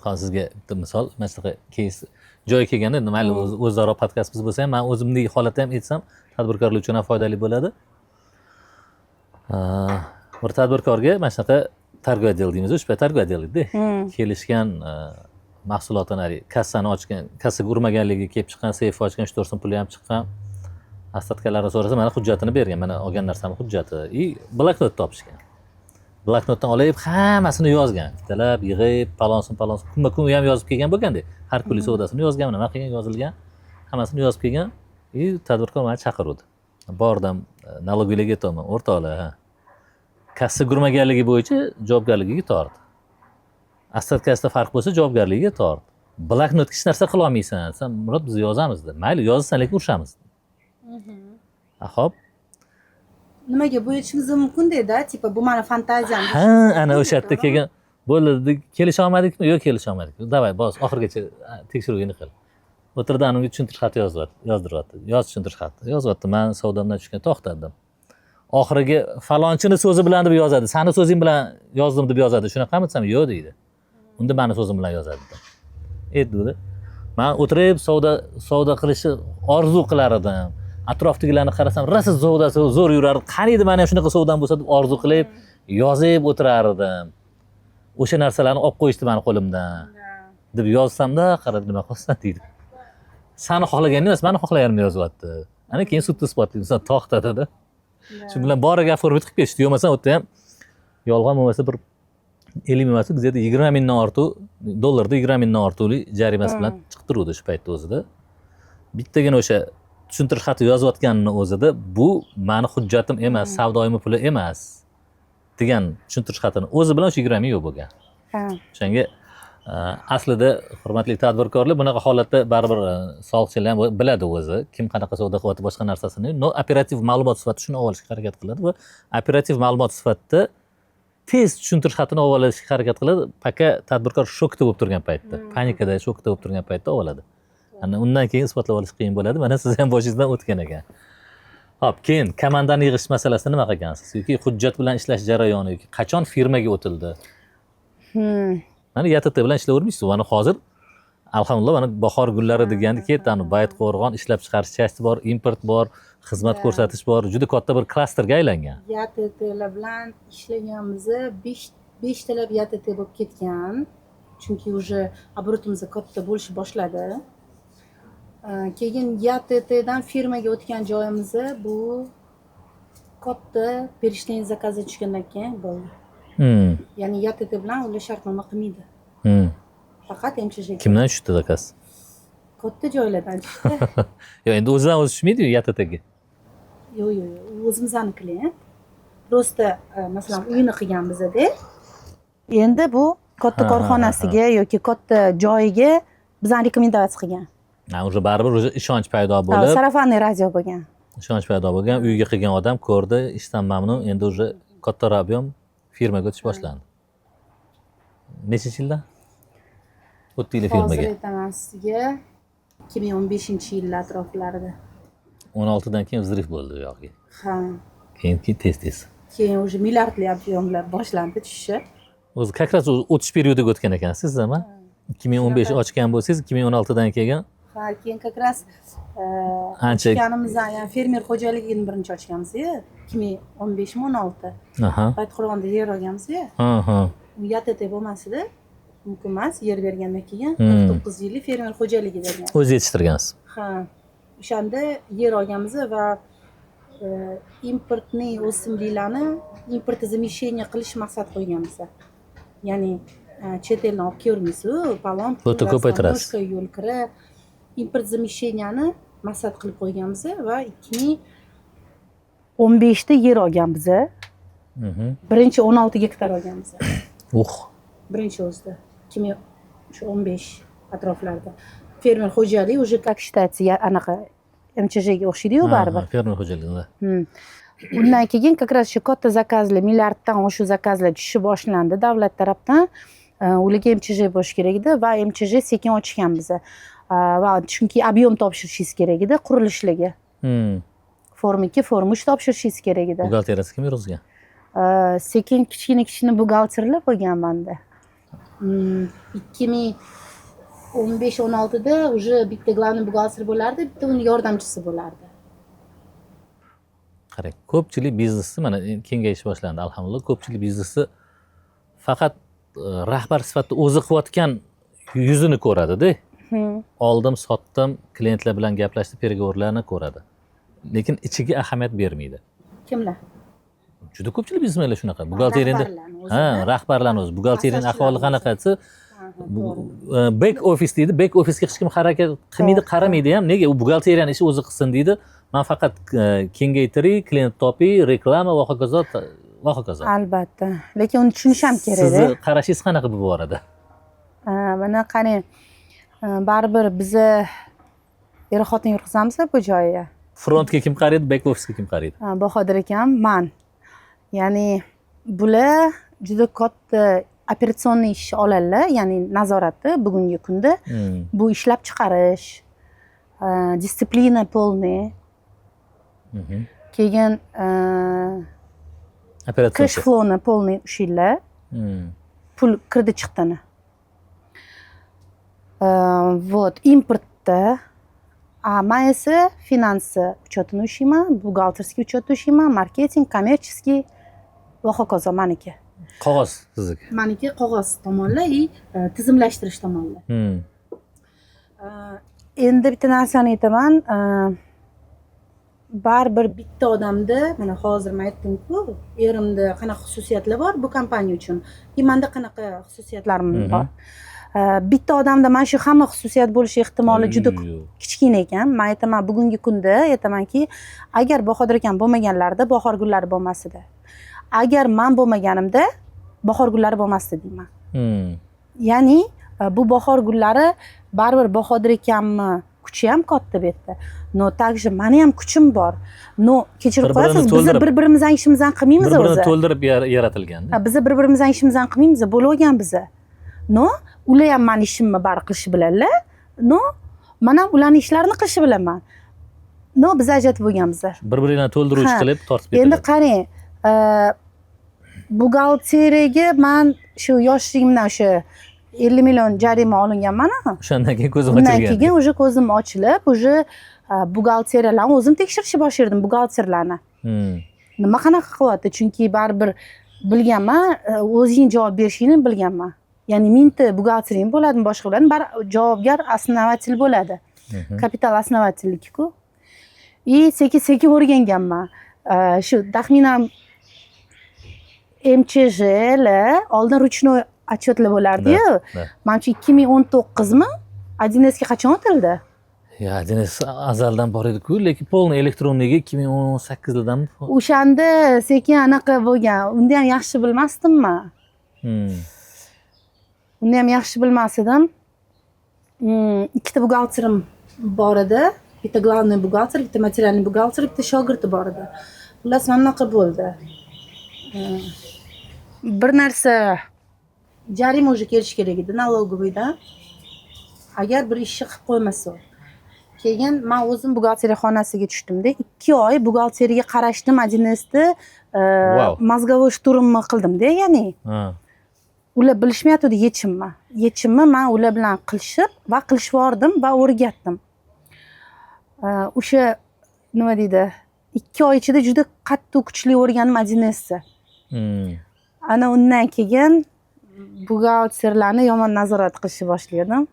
Hozir sizga bitta misol, mana shunaqa keys joyi kelganda, endi mayli, o'zaro podkastimiz bo'lsa ham, man o'zimdagi holatda ham aytsam, tadbirkorlar uchun ham foydali bo'ladi. Bir tadbirkorga mana shunaqa торговый отдел deymiz, o'sha payt торговый отдел edida, kelishgan mahsulotini haligi kassani ochgan, kassaga urmaganligi kelib chiqqan, seyf ochgan, 3-4 so'm puli ham chiqqan. Остатка larini so'rasa, mana hujjatini bergan, mana olgan narsamni hujjati и bloknot topishgan. Bloknotdan olib hammasini yozgan, bittalab yig'ib, palon so'm, palon so'm, kunma kun u ham yozib kelgan bo'lganda, har kunlik savdosini yozgan, nima qilgan, yozilgan, hammasini yozib kelgan. И tadbirkor mani chaqiruvdi. Bordim, налоговый larga aytyapman: o'rtoqlar, ha, kassa yurmaganligi bo'yicha javobgarligiga tortdi, остатка sida farq bo'lsa, javobgarligiga tort, bloknotga hech narsa qilolmaysan desam, "Murod, biz yozamiz", dedi. Mayli, yozasan, lekin urishamiz. Ho'p. Nimaga bu aytishimiz mumkin deydi, типа bu mani fantaziyam. Ha, ana o'sha yerda kelgan bo'ldi dedi. Kelisha olmadikmi? Yo'q, kelisha olmadik. Давай, bos, oxirigacha tekshiruvingni qil. O'tirdi, ana unga tushuntirish xati yozyapti, yozdiryapti. Yoz tushuntirish xati, yozyapti. Man savdomdan tushgan, to'xtadim. Oxiriga falonchini so'zi bilan deb yozadi, sani so'zing bilan yozdim deb yozadi. Shunaqami desam, yo'q deydi. Unda mani so'zim bilan yozadi dedim. Aytdi, man o'tirib savdo qilishni orzu qilar edim. Atrofdagilarni qarasam, rosa savdasi zo'r yurardi. Qaniydi mani ham shunaqa savdam bo'lsa deb orzu qilib yozib o'tirar edim. O'sha narsalarni olib qo'yishdi mani qo'limdan deb yozsamda, qarab, nima qilyapsan deydi. Sani xohlaganingni emas, mani xohlaganimni yozyapti. Ana keyin sudda isbotlaymisan, to'xtatadi. Shu bilan boriga оформить qilib ketishdi. Bo'lmasa u yerda ham yolg'on bo'lmasa, bir 50 000 emas, где то 20 000dan ortiq dollarda, 20 000dan ortiqlik jarimasi bilan chiqib turuvdi shu paytda o'zida. Bittagina o'sha tushuntirish xati yozayotganini o'zida, bu mani hujjatim emas, savdoyimni puli emas degan tushuntirish xatini o'zi bilan o'sha 20 000 yo'q bo'lgan. O'shanga aslida, hurmatli tadbirkorlar, bunaqa holatda baribir soliqchilar ham biladi o'zi kim qanaqa savdo qilyapti, boshqa narsasini, но operativ ma'lumot sifatida shuni olib olishga harakat qiladi va operativ ma'lumot sifatida tez tushuntirish xatini olib olishga harakat qiladi, пока tadbirkor shokda bo'lib turgan paytda, panikada, shokda bo'lib turgan paytda olib oladi. Ana undan keyin isbotlab olish qiyin bo'ladi. Mana siz ham boshingizdan o'tgan ekan. Ho'p, keyin komandani yig'ish masalasida nima qilgansiz yoki hujjat bilan ishlash jarayoni yoki qachon firmaga o'tildi? Mana ЯТТ bilan ishlayvermaysiz. Mana hozir, alhamdulillah, mana bahor gullari deganda ketdi. Ani Baytqo'rg'on ishlab chiqarish части bor, import bor, xizmat ko'rsatish bor, juda katta bir klasterga aylangan. ЯТТlar bilan ishlaganimiz, beshtalab ЯТТ bo'lib ketgan, chunki уже оборот imiz katta bo'lishni boshladi. Keyin ЯТТdan firmaga o'tgan joyimiz bu katta перечень заказа tushgandan keyin bo'ldi. Ya'ni ЯТТ bilan ular shartnoma qilmaydi, faqat МЧЖ. Kimdan tushdi заказ? Katta joylardan tushdi. Yo'q, endi o'zidan o'zi tushmaydiyu ЯТТga. Yo'q, u o'zimizni клиент просто, masalan, uyini qilganmizda. Endi bu katta korxonasiga yoki katta joyiga bizani рекомендовать qilgan. Ha, уже baribir уже ishonch paydo bo'lib, Сарафанный радио bo'lgan. Ishonch paydo bo'lgan, uyga qilgan odam ko'rdi, ishdan mamnun, endi уже kattaroq объем, firmaga o'tish boshlandi. Nechinchi yilda o'tdinglar Hozir firmaga? aytaman sizga, 2015-yillar atroflarida. 16dan keyin взрыв bo'ldi u yog'iga. Ha. Keyin tez tez Keyin уже milliardli объем lar boshlandi tushishi. O'zi как раз o'zi o'tish период iga o'tgan ekansiz, nima, 2015 ochgan bo'lsangiz, 2016dan keyin. Ha, keyin как раз Ancha- ochganimizdan, ya'ni fermer xo'jaligini birinchi ochganmiz 2015mi, 16. Baytqo'rg'onda yer olganmiz. Ha ha ЯТТ bo'lmas edi, mumkin emas yer bergandan keyin. 49 yillik fermer xo'jaligi bergan. O'zi yetishtirgansiz. Ha, o'shanda yer olganmiz va импортный o'simliklarni импортозамещение qilish maqsad qo'yganmiz. Ya'ni chet eldan olib kelmaysizu palon, Bu yerda ko'paytirasiz. Yo'l kiri импортозамещение ni maqsad qilib qo'yganmiz va 2015da yer olganmiz. Birinchi 16 gektar olganmiz. Birinchi o'zida 2015 atroflarida fermer xo'jalik уже, как считается, anaqa МЧЖ ga o'xshaydiyu baribir. Ha, fermer xo'jaligida. Undan keyin как раз shu katta заказ lar, milliarddan oshiq заказ lar tushishni boshlandi davlat tarafdan. Ularga МЧЖ bo'lishi kerak edi va МЧЖ sekin ochganmiz. Va chunki объем topshirishingiz kerak edi qurilishlarga, form 2, form 3 topshirishingiz kerak edi. Buxgalteriyasi kim yurg'izgan? Sekin kichkina kichkina buxgalterlar bo'lgan manda. 2015-16da уже bitta главный buxgalter bo'lardi, bitta uni yordamchisi bo'lardi. Qarang, ko'pchilik biznesni, mana endi kengayish boshlandi, alhamdulillah, ko'pchilik biznesni faqat rahbar sifatida o'zi qilayotgan yuzini ko'radida. Oldim sotdim, klientlar bilan gaplashdi, переговор larni ko'radi, lekin ichiga ahamiyat bermaydi. Kimlar? Juda ko'pchilik biznesmenlar shunaqa, buxgalteriyani Rahbarlarni o'zi. Ha, rahbarlarni o'zi buxgalteriyani ahvoli Asoschlarni qanaqa desa. Back office deydi, back office ga hech kim harakat qilmaydi, qaramaydi ham. Nega? U buxgalteriyani ishi, o'zi qilsin deydi. Man faqat kengaytiray, klient topiy, reklama va hokazo va hokazo. Albatta, lekin uni tushunish ham kerakda. Sizni qarashingiz qanaqa bu borada? Mana qarang, baribir biza er xotin yurg'izamiz bu joyga. Frontga kim qaraydi, back office ga kim qaraydi? Bahodir akam, man. Ya'ni bular juda katta операционный ish oladilar, ya'ni nazoratni bugungi kunda. Bu ishlab chiqarish, дисциплина полный, keyin Operatsion. Cash flowni полный ushlaydilar, pul kirdi chiqdini. Вот importda, a man esa finansi учет ini ushlayman, бухгалтерский учет ni ushlayman, marketing, коммерческий va hokazo maniki. Qog'oz sizniki. Maniki qog'oz tomonlar и tizimlashtirish tomonlar. Endi bitta narsani aytaman, baribir bitta odamda, mana hozir man aytdimku, erimda qanaqa xususiyatlar bor bu kompaniya uchun и manda qanaqa xususiyatlarim bor. Bitta odamda mana shu hamma xususiyat bo'lishi ehtimoli juda Yo'q. kichkina ekan. Man aytaman, bugungi kunda aytamanki, agar Bahodir akam bo'lmaganlarida Bahor gullari bo'lmas edi, agar man bo'lmaganimda Bahor gullari bo'lmasdi deyman. Ya'ni bu Bahor gullari baribir Bahodir akamni kuchi ham katta bu yerda, но также mani ham kuchim bor, но kechirib Bir-birini qo'yasiz, biza to'ldirib. bir birimizni ishimizni qilmaymiz Bir birini o'zi. to'ldirib yaratilgan. Ha, biza bir birimizni ishimizni qilmaymiz, bo'lib biza, но ular ham mani ishimni bari qilishni biladilar, но man ham ularni ishlarini qilishni bilaman, но biz ajratib bo'lganmiz. Bir biringlarni to'ldiruvchi Ha. qilib tortib Endi ketadi. qarang, buxgalteriyaga man shu yoshligimdan, o'sha 50 million jarima olinganman. O'shandan keyin ko'zim Undan ochilgan. keyin уже ko'zim ochilib, уже buxgalteriyalarni o'zim tekshirishni boshlardim, buxgalterlarni nima, qanaqa qilyapti, chunki baribir bilganman, o'zing javob berishingni bilganman. Ya'ni mingta buxgaltering bo'ladimi, boshqa bo'ladimi, baribir javobgar основатель bo'ladi. Kapital основатель nikiku. И sekin sekin o'rganganman. Shu taxminan МЧЖ lar oldin ручной отчет lar bo'lardiyu. Да. Manimcha, 2019mi, 1С ga qachon o'tildi? Ya, 1С azaldan bor edi-ku, lekin полный электронный ga 2018 yildan. O'shanda sekin anaqa bo'lgan. Unda ham yaxshi bilmasdim man. Uni ham yaxshi bilmas edim. Ikkita buxgalterim bor edi, bitta главный buxgalter, bitta материальный buxgalter, bitta shogirdi bor edi. Xullas, mana bunaqa bo'ldi. Bir narsa, jarima уже kelishi kerak edi налоговый dan, agar bir ishni qilib qo'ymasa. Keyin man o'zim buxgalteriya xonasiga tushdimda, 2 oy buxgalteriyaga qarashdim, 1С ni мозговой штурм ni qildimda, ya'ni ular bilishmayotgandi yechimni. Yechimni man ular bilan qilishib va qilishib yubordim va o'rgatdim. O'sha nima deydi, 2 oy ichida juda qattiq, kuchli o'rgandim 1С ni. Ana undan keyin buxgalterlarni yomon nazorat qilishni boshladim.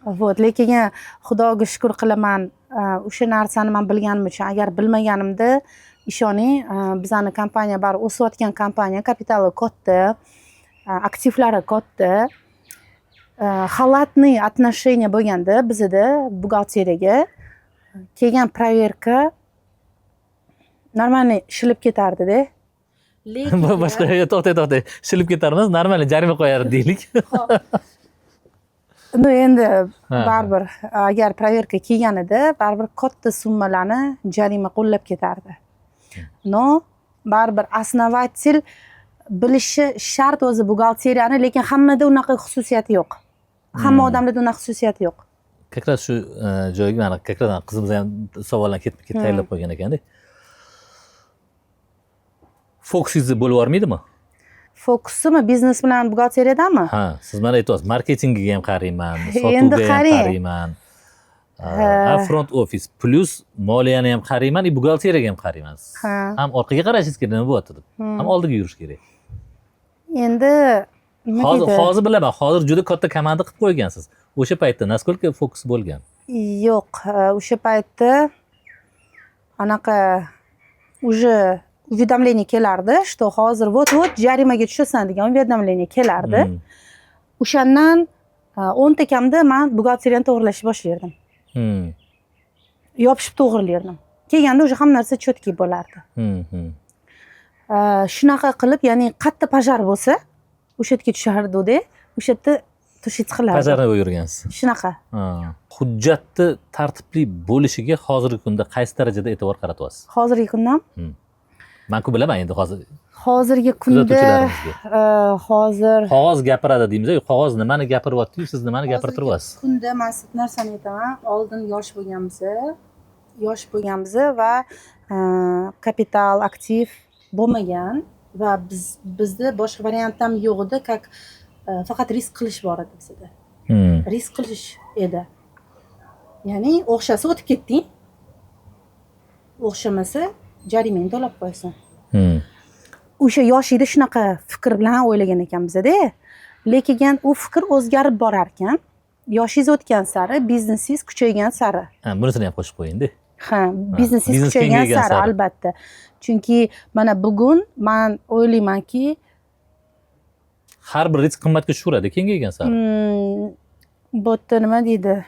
Вот, lekin Xudoga shukur qilaman, o'sha narsani man bilganim uchun. Agar bilmaganimda, ishoning, bizani kompaniya baribir o'sayotgan kompaniya, kapitali katta, aktivlari katta. Халатный отношение bo'lganda bizada buxgalteriyaga kelgan проверка нормальный shilib ketardida, lekin Boshqa, to'xtang, to'xtang, shilib ketarmiz, нормально jarima qo'yardi deylik. Ну, endi baribir agar проверка kelganida, baribir katta summalarni jarima qo'llab ketardi. Но baribir основатель bilishi shart o'zi buxgalteriyani, lekin hammada unaqa xususiyati yo'q, hamma odamlarda unaqa xususiyati yo'q. Как раз shu joyga mana как раз qizimiz ham savollarni ketma ket tayyorlab qo'ygan ekanda. Fokusingizni bo'lib yubormaydimi? Fokusimi biznes bilan buxgalteriyadami? Ha, siz mana aytyapsiz, marketingiga ham qarayman, Endi sotuvga ham qarang. qarayman, ha, front office plus moliyani ham qarayman и buxgalteriyaga ham qarayman. Ham orqaga qarashingiz kerak, nima bo'lyapti deb, ham oldiga yurish kerak. Endi nima Hozir deydi? Hozir bilaman, hozir juda katta komanda qilib qo'ygansiz. O'sha paytda насколько fokus bo'lgan? Yo'q, o'sha paytda anaqa уже уведомление kelardi, что hozir вот вот jarimaga tushasan degan уведомление kelardi. O'shandan 10 ta kamda man buxgalteriyani to'g'irlashni boshlardim. Yopishib to'g'irlardim. Kelganda уже hamma narsa четкий bo'lardi. Shunaqa qilib, ya'ni qayerda пожар bo'lsa, o'sha yerga tushardida, o'sha yerda тушить qilardi. Пожарный bo'lib yurgansiz. Shunaqa. Ha. Hujjatni tartibli bo'lishiga hozirgi kunda qaysi darajada e'tibor qaratyapsiz? Hozirgi kunda? Man-ku bilaman endi hozir Hozirgi kunda kuzatuvchilarimizga. Hozir Qog'oz gapiradi deymiz, qog'oz nimani gapiryapti-yu, siz nimani gapirib turyapsiz? Kunda man sizga narsani aytaman. Oldin yosh bo'lganmiz va kapital, aktiv bo'lmagan va bizda boshqa variant ham yo'q edi, как faqat risk qilish bor edi bizda. Risk qilish edi, ya'ni o'xshasa, o'tib ketding, o'xshamasa, jarimangni to'lab qo'yasan. O'sha yoshlikda shunaqa fikr bilan o'ylagan ekanmizda, lekin u fikr o'zgarib borar ekan yoshingiz o'tgan sari, biznesingiz kuchaygan sari. Ha, bunisini ham qo'shib qo'ying-da. Ha, biznesingiz biznes kuchaygan kengaygan sari, sari. Albatta, chunki mana bugun man o'ylaymanki, Har bir risk qimmatga tushaveradi kengaygan sari. Bu yerda nima deydi,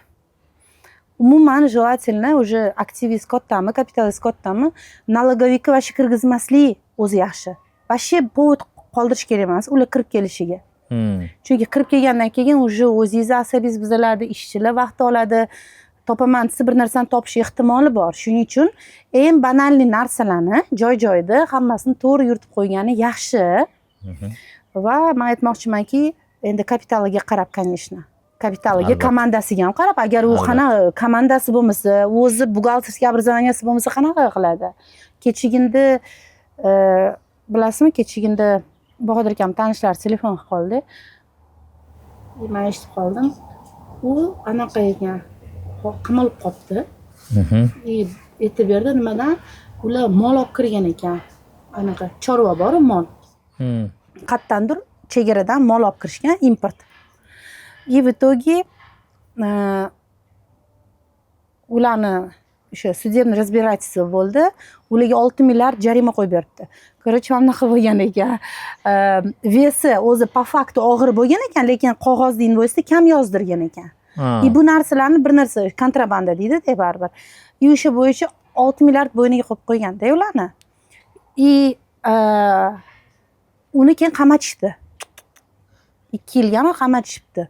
umuman желательно уже aktivingiz kattami, kapitalingiz kattami, налоговик ka вообще kirgizmaslik o'zi yaxshi. Вообще повод qoldirish kerak emas ular kirib kelishiga. Chunki kirib kelgandan keyin уже o'zingizni asabingiz buziladi, ishchilar vaqt oladi, topaman desa, bir narsani topish ehtimoli bor. Shuning uchun eng банальный narsalarni joy joyida hammasini to'g'ri yuritib qo'ygani yaxshi. Va man aytmoqchimanki, endi kapitaliga qarab, конечно, kapitaliga, komandasiga ham qarab. Agar u qanaqa komandasi bo'lmasa, o'zi бухгалтерский образования si bo'lmasa, qanaqa qiladi? Kechaginda, bilasizmi, kechaginda Bahodir akam tanishlari telefon qilib qoldi, man eshitib qoldim. U anaqa ekan, qamalib qolibdi. И aytib berdi, nimadan ular mol olib kirgan ekan, anaqa chorva boru, mol. Qayerdandir chegaradan mol olib kirishgan, import. И в итоге ularni o'sha судебный разбирательство bo'ldi, ularga 6 milliard jarima qo'yib beribdi. Короче, mana bunaqa bo'lgan ekan. Вес i o'zi по факту og'ir bo'lgan ekan, lekin qog'ozda, invoysda kam yozdirgan ekan. И bu narsalarni bir narsa kontrabanda deydida baribir. И o'sha bo'yicha 6 milliard bo'yniga qo'yib qo'yganda ularni. И uni keyin qamatishdi, 2 yilgami qamatishibdi.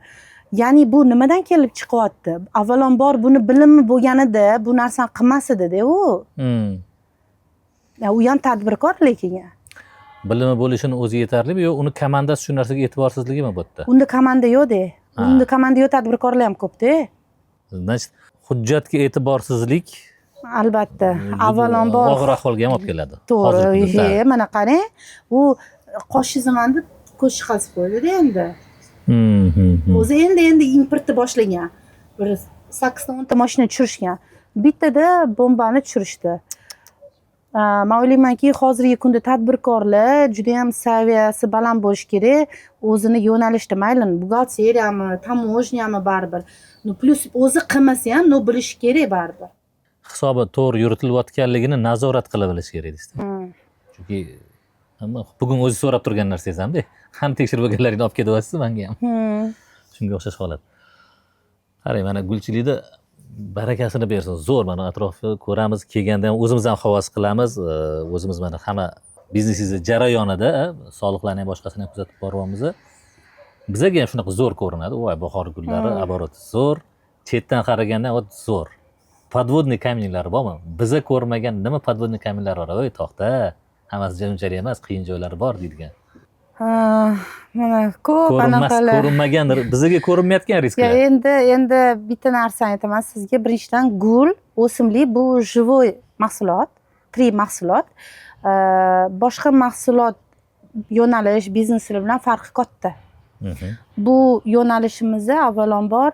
Ya'ni bu nimadan kelib chiqyapti? Avvalambor, buni bilimi bo'lganida bu narsani qilmas edida u. Ya, u ham tadbirkor lekin. Bilimi bo'lishini o'zi yetarlimi yo uni komandasi shu narsaga e'tiborsizligimi bu yerda? Unda komanda yo'qda. Unda komanda yo'q tadbirkorlar ham ko'pda. Значит, hujjatga e'tiborsizlik Albatta, juda avvalambor og'ir ahvolga ham olib keladi. To'g'ri. Hozirgi kunda. He, mana qarang, u qosh chizaman deb ko'z chiqazib qo'ydida endi. Hmm, hmm, hmm. O'zi endi endi importni boshlagan, bir 8 ta, 10 ta mashina tushirishgan, bittada bombani tushirishdi. Man o'ylaymanki, hozirgi kunda tadbirkorlar judayam saviyasi baland bo'lishi kerak o'zini yo'nalishida, mayli buxgalteriyami, таможня mi, baribir, ну, плюс o'zi qilmasa ham, но bilishi kerak baribir. Hisobi to'g'ri yuritilayotganligini nazorat qila bilish kerak deysiz. Chunki hamma bugun o'zi so'rab turgan narsangiz hamda ham tekshirib bo'lganlaringni olib kelyapsiz manga ham. Shunga o'xshash holat. Qarang, mana gulchilikda barakasini bersin. Zo'r, mana atrofni ko'ramiz, kelganda ham o'zimiz ham havas qilamiz. O'zimiz mana hamma biznesingizni jarayonida soliqlarni ham, boshqasini ham kuzatib boryapmiz. Bizaga ham shunaqa zo'r ko'rinadi. Voy, bahor gullari, оборот zo'r. Chetdan qaraganda вот zo'r. Подводный камень lari bormi? Biza ko'rmagan nima подводный камень lar bor? Voy, to'xta, hammasi unchalik emas, qiyin joylari bor deydigan. Ha, mana ko'p Ko'rinmas, anaqalar. ko'rinmagan, bizaga ko'rinmayotgan Ya, risklar. Endi bitta narsani aytaman sizga. Birinchidan, gul, o'simlik bu живой mahsulot, tirik mahsulot. Boshqa mahsulot yo'nalish bizneslar bilan farqi katta. Bu yo'nalishimizda avvalambor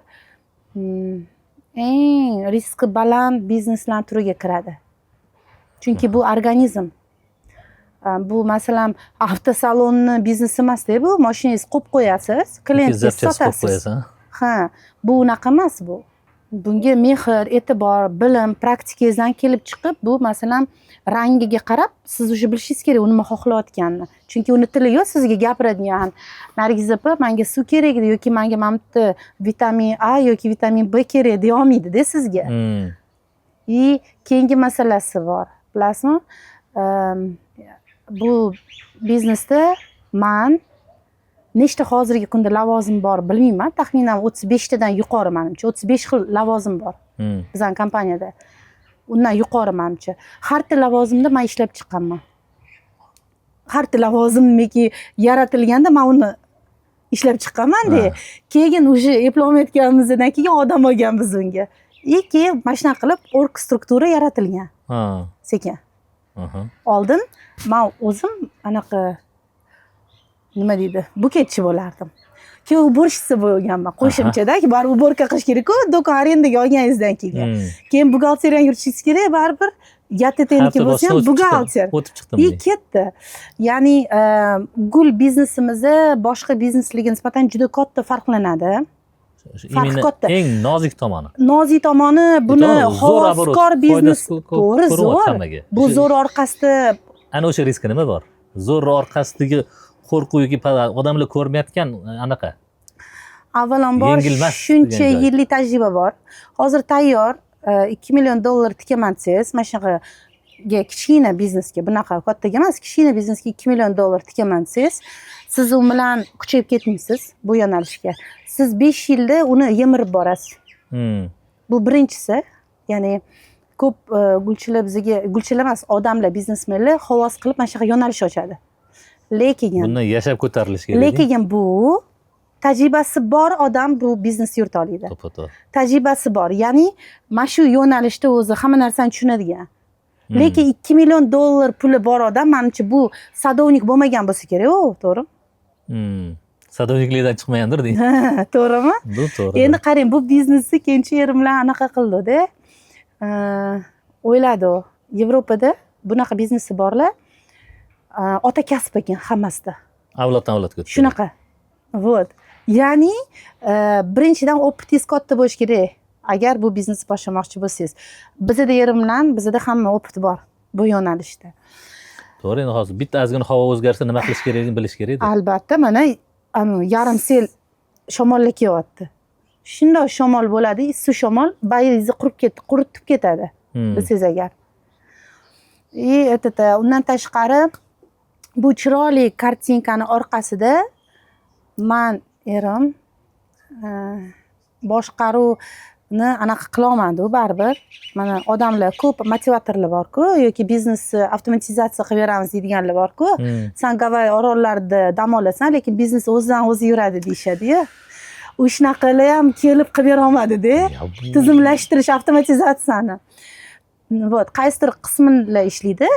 eng riski baland bizneslar turiga kiradi, chunki bu organizm. Bu, masalan, avtosalonni biznesi emasda. Bu moshinangizni qo'yib qo'yasiz, klientga Запчасть qo'yib sotasiz. qo'yasan. Ha, bu unaqa emas. Bu Bunga mehr, e'tibor, bilim, praktikangizdan kelib chiqib, bu, masalan, rangiga qarab siz уже bilishingiz kerak u nima xohlayotganini, chunki uni tili yo'q sizga gapiradigan: "Nargiz opa, manga suv kerak edi" yoki "Manga mana bu yerda vitamin A yoki vitamin B kerak" deyolmaydida sizga. И keyingi masalasi bor, bilasizmi, bu biznesda man nechta hozirgi kunda lavozim bor, bilmayman, taxminan 35 tadan yuqori, manimcha, 35 xil lavozim bor bizani kompaniyada, undan yuqori manimcha. Har bitta lavozimda man ishlab chiqqanman. Har bitta lavozim nimaki yaratilganda, man uni ishlab chiqqanmanda. Keyin уже eplolmayotganimizdan keyin odam olganmiz unga и keyin mana shunaqa qilib орг struktura yaratilgan sekin. Oldin man o'zim anaqa, nima deydi, buketchi bo'lardim, keyin уборщица bo'lganman qo'shimchada. Baribir уборка qilish kerakku do'kon arendaga olganingizdan keyin. Keyin buxgalteriyani yuritishingiz kerak baribir, ЯТТ niki Har bo'lsa ham bosqichdan o'tib chiqdim. Buxgalter. O'tib chiqdim И deng. ketdi. Ya'ni gul biznesimizni boshqa bizneslarga nisbatan juda katta farqlanadi. Shu Farqi именно katta. Eng nozik tomoni. Nozik tomoni, buni To'g'ri, zo'r оборот, havaskor biznes foydasi ko'p to'g'ri, ko'rinyapti zo'r. hammaga. Bu zo'r orqasida Ana o'sha riski nima bor? Zo'r orqasidagi qo'rquv yoki odamlar ko'rmayotgan anaqa. Avvalambor, Yengilmas shuncha degan joy. yillik tajriba bor. Hozir tayyor 2 million dollar tikaman desangiz, mana shunaqaga, kichkina biznesga, bunaqa kattaga emas, kichkina biznesga 2 million dollar tikaman desangiz, siz u bilan kuchayib ketmaysiz bu yo'nalishga. Siz 5 yilda uni yemirib borasiz. Bu birinchisi. Ya'ni ko'p gulchilar bizga, gulchilar emas, odamlar, biznesmenlar havas qilib mana shunaqa yo'nalish ochadi, lekin Bundan yashab ko'tarilish kerak. Lekin bu tajribasi bor odam bu biznesni yurita oladi. To'ppa to'g'ri. Tajribasi bor, ya'ni mana shu yo'nalishda o'zi hamma narsani tushunadigan. Lekin 2 million dollar puli bor odam, manimcha, bu садовник bo'lmagan bo'lsa kerak u, to'g'rimi? Садовник likdan chiqmagandir deng. To'g'rimi? Bu to'g'ri. Endi qarang, bu biznesni keyinchi erim bilan anaqa qildida, o'yladi u, Yevropada bunaqa biznesi borlar, ota kasb ekan hammasida. Avloddan avlodga o'tib. Shunaqa, вот. Ya'ni birinchidan, опыт ingiz katta bo'lishi kerak, agar bu biznesni boshlamoqchi bo'lsangiz. Bizada erim bilan, bizada hamma опыт bor bu yo'nalishda. To'g'ri, endi hozir bitta ozgina havo o'zgarsa, nima qilish kerakligini bilish kerak. Albatta, mana anu yarim sel shamollar kelyapti. Shundoq shamol bo'ladi, issiq shamol bayiringizni qurib ketdi, quritib ketadi, bilsangiz agar. И этот, undan tashqari, bu chiroyli kartinkani orqasida man, erim boshqaruvni anaqa qilolmadi u baribir. Mana odamlar ko'p, motivatorlar borku yoki biznesni avtomatizatsiya qilib beramiz deydiganlar borku. "San Gavay orollarida dam olasan, lekin biznes o'zidan o'zi yuradi", deyishadiyu. U shunaqalar ham kelib qilib berolmadida Ya tizimlashtirish, avtomatizatsiyani. Вот, qaysidir qismida ishlaydi,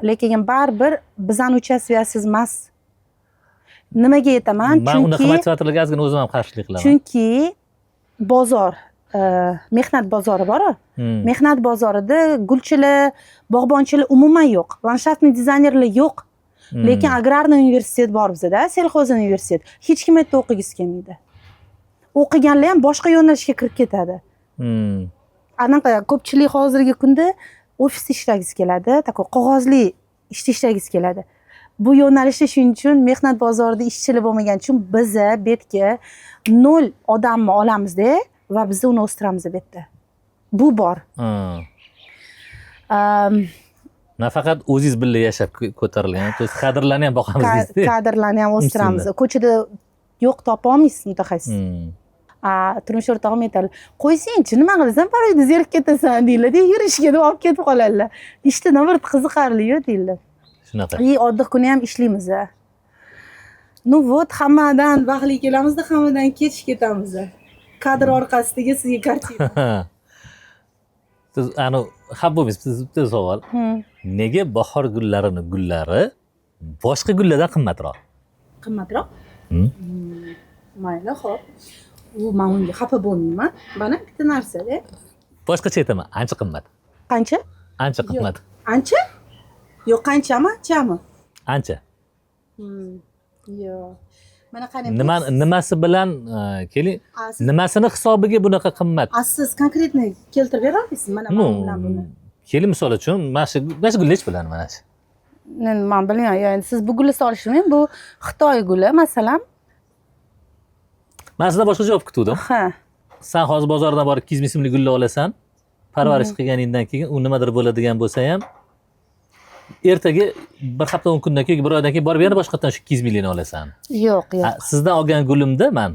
lekin baribir bizani участие siz emas. Nimaga aytaman? Man unaqa Chunki motivatorlarga ozgina o'zim ham qarshilik qilaman. Chunki bozor, mehnat bozori boru. Mehnat bozorida gulchilar, bog'bonchilar umuman yo'q, ландшафтный dizaynerlar yo'q. Lekin аграрный universitet bor bizada, сельхоз universitet. Hech kim u yerda o'qigisi kelmaydi. O'qiganlar ham boshqa yo'nalishga kirib ketadi. Anaqa ko'pchilik hozirgi kunda ofisda ishlagisi keladi, такой qog'ozli ishda ishlagisi keladi. Bu yo'nalishda shuning uchun mehnat bozorida ishchilar bo'lmagani uchun biza bu yerga nol odamni olamizda va biz uni o'stiramiz bu yerda. Bu bor. Nafaqat o'zingiz birga yashab ko'tarilgan, то есть kadrlarni ham boqamiz deysizda. Kadrlarni ham o'stiramiz. Ustida. Ko'chada yo'q, topa olmaysiz mutaxassis. A turmush o'rtog'im aytadi: "Qo'ysangchi, nima qilasan, parvida zerikib ketasan", deyiladi. "Yurishga", deb olib ketib qoladilar. Ishda наоборот qiziqarliyu, deydilar. Shunaqa. И отдых kuni ham ishlaymiz. Ну вот, hammadan vaqtli kelamizda, hammadan kech ketamiz. Kadr orqasidagi sizga kartina. Siz ani xafa bo'lmaysiz, siz bitta savol. Nega bahor gullarini gullari boshqa gullardan qimmatroq? Qimmatroq? Hmm. Mayli, ho'p, u man unga xafa bo'lmayman. Mana bitta narsada. Boshqacha aytaman, ancha qimmat. Qancha? Ancha qimmat. Ancha yo'q, qanchami, anchami? Ancha. Yo'q. Mana qarang. Nima, nimasi bilan, keling, nimasini hisobiga bunaqa qimmat? A siz конкретный keltirib bera olasizmi mana Ну, mana bilan buni? Keling, misol uchun, mana shu gulni hech biladi, mana shu. Endi man bilmayman, yani siz bu gulni solishmang, bu Xitoy guli, masalan. Man sizdan boshqa javob kutuvdim. Ha. San hozir bozordan borib 200 000 so'mlik gulni olasan, parvarish qilganingdan keyin u nimadir bo'ladigan bo'lsa ham, ertaga, bir hafta, 10 kundan keyin, bir oydan keyin borib yana boshqatdan shu 200 minglikni olasan. Yo'q, yo'q. Ha, sizdan olgan gulimda, man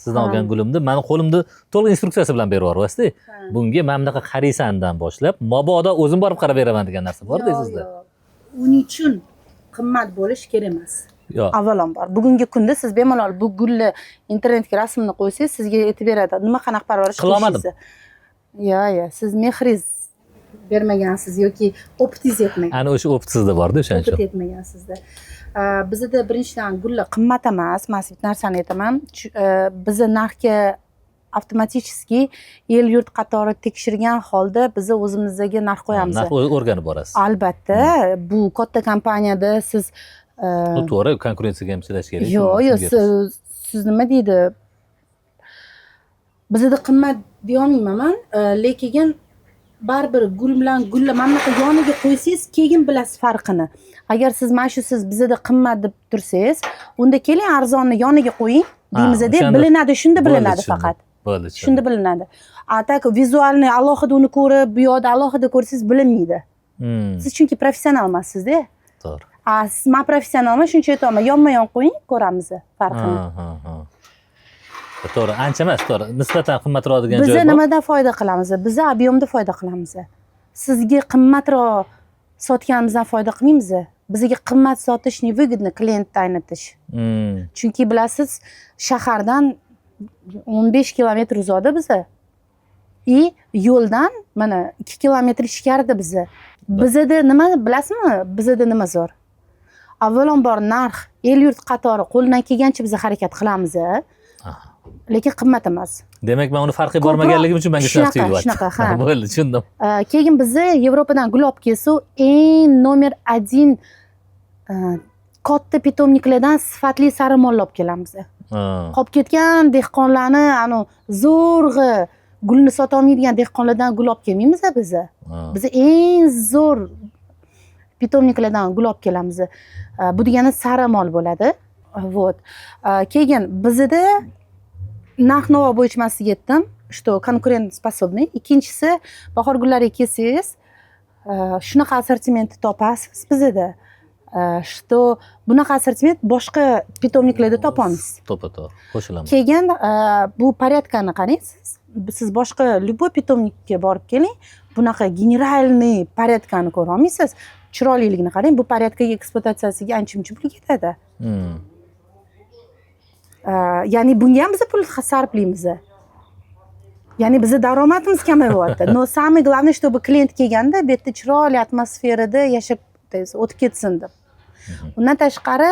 sizdan olgan gulimni mani qo'limda to'liq instruksiyasi bilan berib yuboryapsizda. Bunga mana bunaqa qaraysandan boshlab, mabodo o'zim borib qarab beraman degan narsa borda Yo'q, sizda. Yo'q. Uning uchun qimmat bo'lishi kerak emas. Yo'q. Avvalambor, bugungi kunda siz bemalol bu gulni internetga rasmini qo'ysangiz, sizga aytib beradi nima, qanaqa parvarish Qilolmadim. qilishingizni. Yo'q, siz mehringiz bermagansiz yoki опыт ingiz yetmagan. Ana o'sha опыт sizda borda, o'shaning Опыт uchun. yetmagan sizda. Bizada birinchidan gullar qimmat emas, man sizga bitta narsani aytaman. Biza narxga avtomatически el yurt qatori tekshirgan holda biza o'zimizdagi narx qo'yamiz. Narx o'rganib borasiz. Albatta, bu katta kompaniyada siz Bu to'g'ri, konkurensiyaga ham chidash kerak. Yo'q, Shunga. siz nima deydi, bizada qimmat deyolmayman man, lekin baribir gul bilan gulni mana bunaqa yoniga qo'ysangiz, keyin bilasiz farqini. Agar siz mana shu, siz bizada qimmat deb tursangiz, unda keling, arzonni yoniga qo'ying deymizda, bilinadi shunda. Bo'ldi, Bilinadi tushundim. faqat Bo'ldi, tushundim. shunda bilinadi. А так визуальный alohida uni ko'rib, bu yoqda alohida ko'rsangiz, bilinmaydi. Siz chunki professional emassizda. To'g'ri. A siz, man professionalman, shuning uchun aytyapman, yonma yon qo'ying, ko'ramiz farqini. Ha, ha, ha. To'g'ri, ancha emas, to'g'ri, nisbatan qimmatroq degan Biza joy bor. nimadan foyda qilamiz? Biza объем da foyda qilamiz. Sizga qimmatroq sotganimizdan foyda qilmaymiz. Bizga qimmat sotish невыгодно, klientni aynitish. Chunki bilasiz, shahardan 15 kilometr uzoqda biza и yo'ldan mana 2 kilometr ichkarida biza. Bizada nima, bilasizmi, bizada nima zo'r? Avvalambor, narx el yurt qatori qo'ldan kelgancha biza harakat qilamiz, lekin qimmat emas. Demak, man uni farqi Ko'proq bormaganligim uchun menga shunaqa shunaqa, tuyulyapti. Shunaqa, ha. Bo'ldi, tushundim. Keyin bizni Yevropadan gul olib kelsa, eng номер один katta питомник lardan sifatli sarimollar olib kelamiz. Qolib ketgan dehqonlarni, anavi zo'rg'a gulni sotolmaydigan dehqonlardan gul olib kelmaymiz biza. Biz eng zo'r питомник lardan gul olib kelamiz. Bu degani saramol bo'ladi. Вот. Keyin bizada narx navo bo'yicha man sizga aytdim, что конкурентоспособный. Ikkinchisi, bahor gullariga kelsangiz, shunaqa assortimentni topasiz bizada, что bunaqa assortiment boshqa питомник larda topolmaysiz. To'ppa to'g'ri, qo'shilaman. Keyin bu порядка ni qarang siz. Siz boshqa любой питомник ka borib keling, bunaqa генеральный порядка ni ko'ra olmaysiz. Chiroyliligini qarang, bu порядка ga, ekspluatatsiyasiga ancha muncha pul ketadi. Ya'ni bunga ham biz pul sarflaymiz, ya'ni bizni daromadimiz kamayyapti. Но самое главное, чтобы klient kelganda bu yerda chiroyli atmosferada yashab, то есть o'tib ketsin deb. Undan tashqari,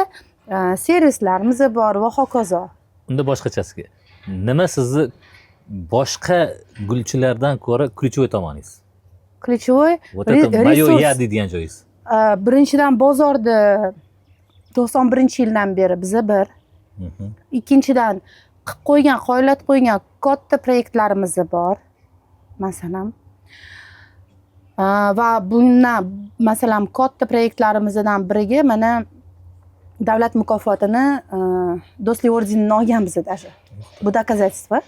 servislarimiz bor va hokazo. Unda boshqachasiga, nima sizni boshqa gulchilardan ko'ra ключевой tomoningiz? Ключевой Вот это мое ресурс. Я deydigan joyingiz. Birinchidan, bozorda 91-yildan beri biza bir. Ikkinchidan, qilib qo'ygan, qoyillatib qo'ygan katta proyektlarimiz bor, masalan. Va bundan, masalan, katta proyektlarimizdan biriga mana davlat mukofotini, do'stlik ordenini olganmiz даже. Bu доказательство.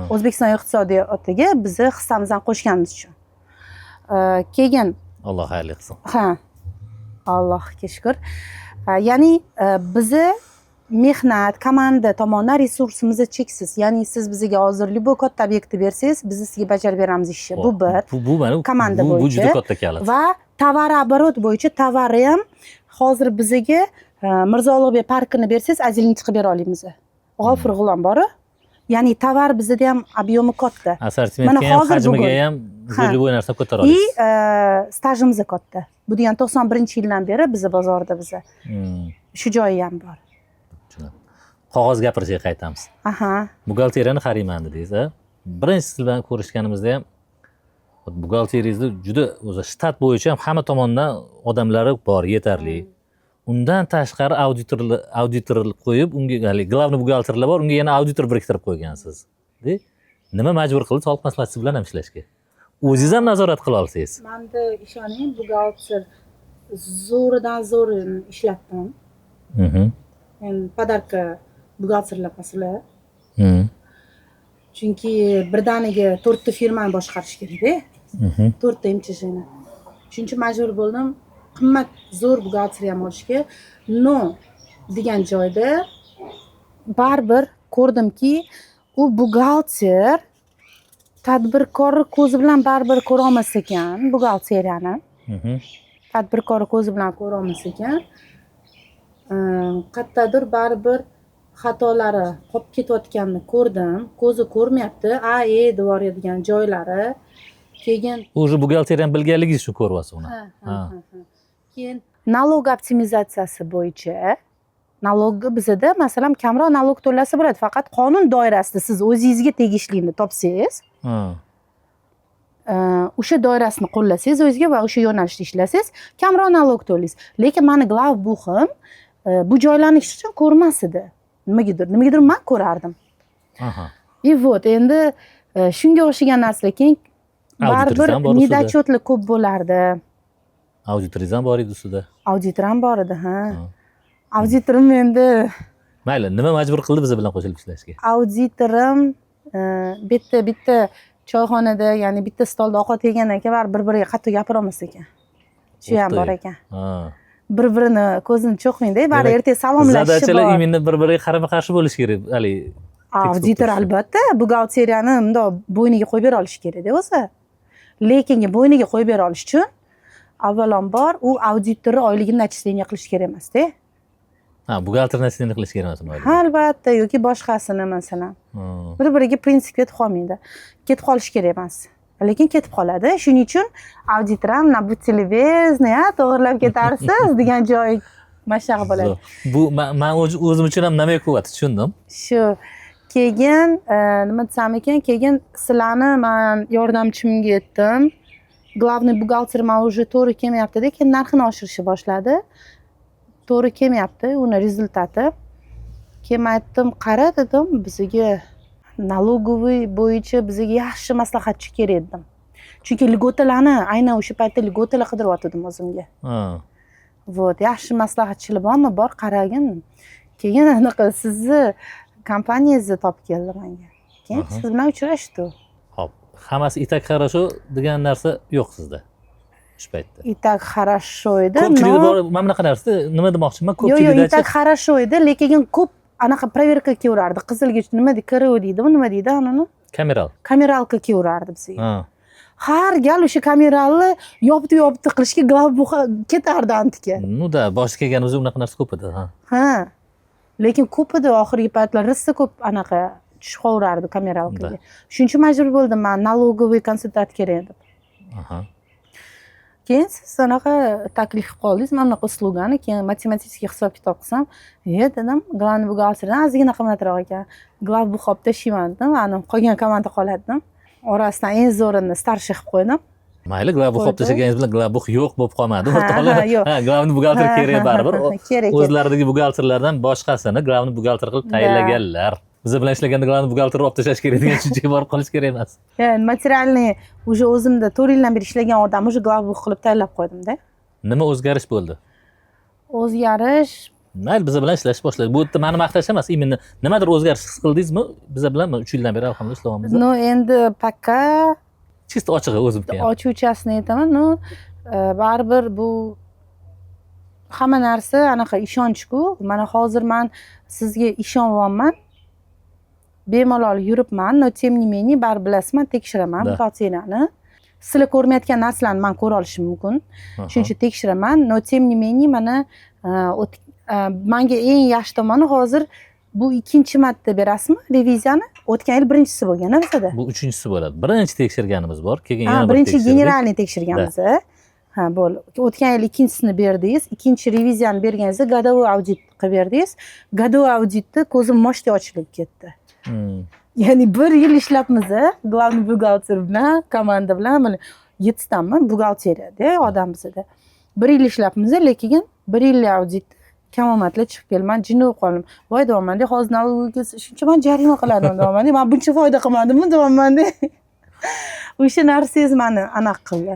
O'zbekiston iqtisodiyotiga bizni hissamizdan qo'shganimiz uchun. Keyin Alloh xayrli qilsin. Ha, Allohga shukur. Ya'ni bizni mehnat, komanda tomonidan resursimiz cheksiz. Ya'ni siz bizga hozir любой katta obyektni bersangiz, biz sizga bajarib beramiz ishni. Bu bir. Bu mana Komanda bu bo'yicha. juda katta kalit. Va товарооборот bo'yicha, tovari ham hozir bizaga Mirzo Ulug'bek parkini bersangiz, озеленить qilib bera olamiz. G'ofur G'ulom boru. Ya'ni tovar bizada ham объем i katta. Assortimentga Mana ham, hozir hajmiga bugun. ham Ha. любой narsa ko'tara И olasiz. Stajimiz katta. Bu degani 91-yildan beri biza bozorda biza. Shu joyi ham bor. Tushundim. Qog'oz gapirishga qaytamiz. Aha. Buxgalteriyani qarayman dedingiz, a? Birinchi siz bilan ko'rishganimizda ham buxgalteriyangizda juda o'zi shtat bo'yicha ham hamma tomondan odamlari bor, yetarli. Undan tashqari auditor qo'yib, unga haligi главный buxgalterlar bor, unga yana auditor biriktirib qo'ygansiz. De, nima majbur qildi soliq maslahatchisi bilan ham ishlashga? O'zingiz ham nazorat qila olsangiz. Manda, ishoning, buxgalter zo'ridan zo'rini ishlatdim. Endi подарка buxgalterlar masalan. Chunki birdaniga to'rtta firmani boshqarish kerakda, to'rtta МЧЖ ni. Shuning uchun majbur bo'ldim qimmat, zo'r buxgalter ham olishga. Но degan joyda baribir ko'rdimki, u buxgalter tadbirkorni ko'zi bilan baribir ko'rolmas ekan buxgalteriyani. Tadbirkorni ko'zi bilan ko'rolmas ekan. Qayerdadir baribir xatolari qolib ketayotganini ko'rdim. Ko'zi ko'rmayapti, a, e deb yuboradigan joylari. Keyin Уже buxgalteriyani bilganligingiz uchun ko'ryapsiz uni. Ha, ha. Keyin налог optimizatsiyasi bo'yicha, налог ni bizada, masalan, kamroq налог to'lasa bo'ladi, faqat qonun doirasida siz o'zingizga tegishlini topsangiz, o'sha doirasini qo'llasangiz o'zingizga va o'sha yo'nalishda ishlasangiz, kamroq налог to'laysiz. Lekin mani главбух im bu joylarni hech qachon ko'rmas edi, nimagadir man ko'rardim. И вот endi shunga o'xshagan narsalar. Keyin baribir Auditoringiz ham bor ustida. Недочет lar ko'p bo'lardi. Auditoringiz ham bor edi ustida. Auditor ham bor edi, ha. Auditorim endi Mayli, nima majbur qildi biz bilan qo'shilib ishlashga? Auditorim bitta choyxonada, ya'ni bitta stolda ovqat yegandan keyin baribir bir biriga qattiq gapirolmas ekan. Shu ham Uх ты. bor ekan. Bir birini ko'zini cho'qmaydi, baribir Demak, ertaga salomlashishi задача lar bor. Именно bir biriga qarama qarshi bo'lishi kerak haligi tekst Auditor bo'lib tursa. albatta buxgalteriyani mundoq bo'yniga qo'yib bera olishi kerakda o'zi. Lekin bo'yniga qo'yib bera olish uchun avvalambor u auditorni oyligini начисление qilish kerak emasda. Ha, buxgalter начисление qilish kerak emas uni oyligini. Ha, albatta, yoki boshqasini, masalan. Bir biriga prinsip ketib qolmaydi, ketib qolishi kerak emas, lekin ketib qoladi. Shuning uchun auditor ham на будьте любезны, a, to'g'irlab ketarsiz degan joy mana shunaqa bo'ladi. Zo'r. Bu man o'zim uchun ham намёк bo'lyapti, tushundim. Shu. Keyin nima desam ekan, keyin sizlarni man yordamchimga aytdim, главный buxgalter man уже to'g'ri kelmayaptida. Keyin narxini oshirishni boshladi, to'g'ri kelmayapti uni результат i. Keyin man aytdim, qara dedim, bizga налоговый bo'yicha bizga yaxshi maslahatchi kerak dedim, chunki льгота larni, aynan o'sha paytda льгота lar qidiryotgandim o'zimga. Вот, yaxshi maslahatchilar bormi, bor, qaragin. Keyin anaqa sizni kompaniyangizni topib keldi manga. Keyin siz bilan uchrashdi. Ho'p, hammasi и так хорошо degan narsa yo'q sizda shu paytda. И так хорошо edi. Ko'pchilikda но bor mana bunaqa narsa. Nima demoqchiman, Yo'q, yo'q, ko'pchilikda и так хорошо edi, lekin ko'p anaqa проверка kelaverardi. Qizilga nima deydi, КРУ deydimi, nima deydi anani? Kameral. Камералка kelaverardi bizga. Har gal o'sha kameralni yopdi yopdi qilishga главбух ketardi antika. Ну да, boshi kelganimizda unaqa narsa ko'p edi, ha. Ha, lekin ko'p edi, oxirgi paytlar rosa ko'p anaqa tushib qolaverardi камералка ga. Shuning uchun majbur bo'ldim man, налоговый konsultant kerak deb. Keyin siz anaqa taklif qilib qoldingiz mana bunaqa услуга ni. Keyin matematik hisob kitob qilsam, e dedim, главный buxgalterdan ozgina qimmatroq ekan, главбух olib tashlayman dedim, ani qolgan komanda qoladi dedim. Orasidan eng zo'rini старший qilib qo'ydim. Mayli, главбух olib Qo'ydi. tashlaganingiz bilan главбух yo'q bo'lib qolmadi, Ha, o'rtoqlar. ha, yo'q. Ha, главный buxgalter kerak baribir. Kerak, kerak. O'zlaridagi buxgalterlardan boshqasini главный buxgalter qilib tayinlaganlar. Biza bilan ishlaganda главный buxgalterni olib tashlash kerak degan tushunchaga borib qolish kerak emas. Yani материальный уже o'zimda 4 yildan beri ishlagan odam уже главбух qilib tayinlab qo'ydimda. Nima o'zgarish bo'ldi? O'zgarish Mayli, biza bilan ishlashni boshladi. Bu yerda mani maqtash emas, именно nimadir o'zgarish his qildingizmi biza bilan? 3 yildan beri, alhamdulillah, ishlayapmiz. Ну, endi пока Чисто ochig'i, o'zimga ham. Ochiqchasini aytaman, ну, baribir bu hamma narsa anaqa ishonchku. Mana hozir man sizga ishonyapman, bemalol yuribman, но тем не менее baribir, bilasiz, man tekshiraman buxgalteriyani. Sizlar ko'rmayotgan narsalarni man ko'ra olishim mumkin. Shuning uchun tekshiraman, но тем не менее mana manga eng yaxshi tomoni, hozir bu ikkinchi marta berasizmi reviziyani? O'tgan yil birinchisi bo'lgan bizada. Bu uchinchisi bo'ladi. Birinchi tekshirganimiz bor, keyin yana bir Birinchi tekshirdik. Генеральный tekshirganmiz. Ha, bo'ldi. O'tgan yil ikkinchisini berdingiz. Ikkinchi reviziyani berganingizda годовой audit qilib berdingiz. Годовой auditda ko'zim moshday ochilib ketdi. Ya'ni bir yil ishlabmiz, главный buxgalter bilan, komanda bilan, mana yettitami buxgalteriyada odam bizada. Bir yil ishlabmiz, lekin bir yillik audit kamomadlar chiqib keldi. Man jinni bo'lib qoldim. Voy, deyapmanda, hozir налоговый kelsa, shuncha man jarima qiladimi, deyapmanda, man buncha foyda qilmadimmi, deyapmanda. O'sha narsangiz mani anaqa qildi,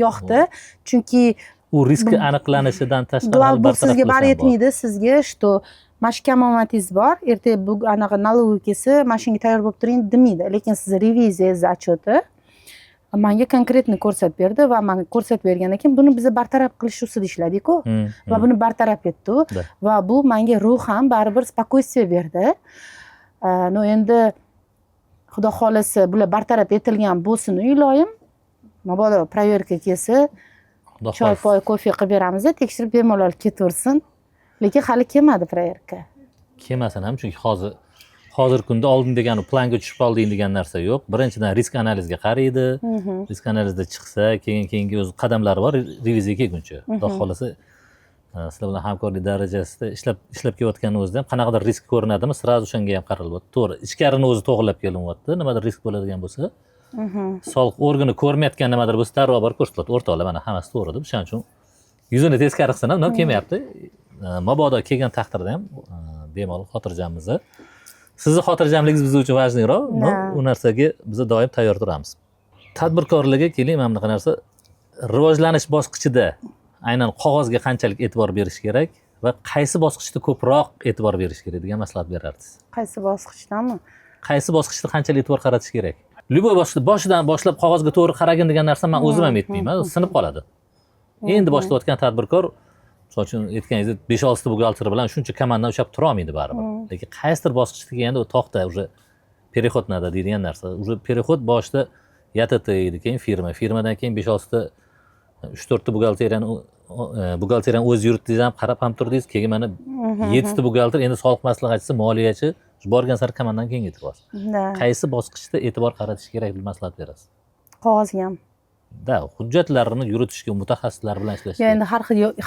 yoqdi, chunki U riski aniqlanishidan tashqari hali Главбух bartaraf sizga qilish bari ham bor. yetmaydi sizga, что mana shu kamomadingiz bor, ertaga bu anaqa налоговый kelsa, mana shunga tayyor bo'lib turing, demaydi. Lekin sizni reviziyangiz отчети manga конкретно ko'rsatib berdi va manga ko'rsatib bergandan keyin buni biza bartaraf qilish ustida ishladikku va buni bartaraf etdi u. Va bu manga ruhan baribir спокойствие berdi. Ну, endi xudo xohlasa, bular bartaraf etilgan bo'lsin, iloyim. Mabodo проверка kelsa, Xudo choy xohlasa. Poy, kofe qilib beramiz, tekshirib bemalol ketaversin. Lekin hali kelmadi проверка. Kelmasin ham, chunki hozirgi kunda oldin degan planga tushib qolding degan narsa yo'q. Birinchidan, risk analizga qaraydi. Risk analizda chiqsa, keyin keyingi o'zi qadamlari bor reviziyaga kelguncha. Xudo xohlasa, sizlar bilan hamkorlik darajasida ishlab kelayotganni o'zida ham qanaqadir risk ko'rinadimi, сразу o'shanga ham qaralyapti. To'g'ri, ichkarini o'zi to'g'irlab kelinyapti. Nimadir risk bo'ladigan bo'lsa, soliq organi ko'rmayotgan nimadir bo'lsa, darrov borib ko'rsatiladi: o'rtoqlar, mana, hammasi to'g'ri, deb. O'shaning uchun yuzini teskari qilsin ham, kelmayapti. Mabodo kelgan taqdirda ham bemalol xotirjammiz. Sizni xotirjamligingiz biz uchun важный roq. Но, u narsaga biz doim tayyor turamiz. Tadbirkorlarga keling, mana bunaqa narsa: rivojlanish bosqichida aynan qog'ozga qanchalik e'tibor berish kerak va qaysi bosqichda ko'proq e'tibor berish kerak degan maslahat berardingiz? Qaysi bosqichdami? Qaysi bosqichda qanchalik e'tibor qaratish kerak? Любой bosqichda boshidan boshlab qog'ozga to'g'ri qaragin degan narsa man o'zim ham aytmayman, sinib qoladi. Endi boshlayotgan tadbirkor, misol uchun, aytganingizdek, besh oltita buxgalter bilan shuncha komandani ushlab turolmaydi baribir. Lekin qaysidir bosqichda kelganda u to'xta, уже переход надо deydigan narsa. Уже переход boshida ЯТТ edi, keyin firma, firmadan keyin besh oltita, uch to'rtta buxgalteriyani o'zi yuritdingiz ham, qarab ham turdingiz, keyin mana yettita buxgalter, endi soliq maslahatchisi, moliyachi, borgan sari komandani kengaytiryapsiz. Да. Qaysi bosqichda e'tibor qaratish kerak deb maslahat berasiz? Qog'ozga ham. Да, hujjatlarni yuritishga mutaxassislar bilan ishlash Yo, kerak. Endi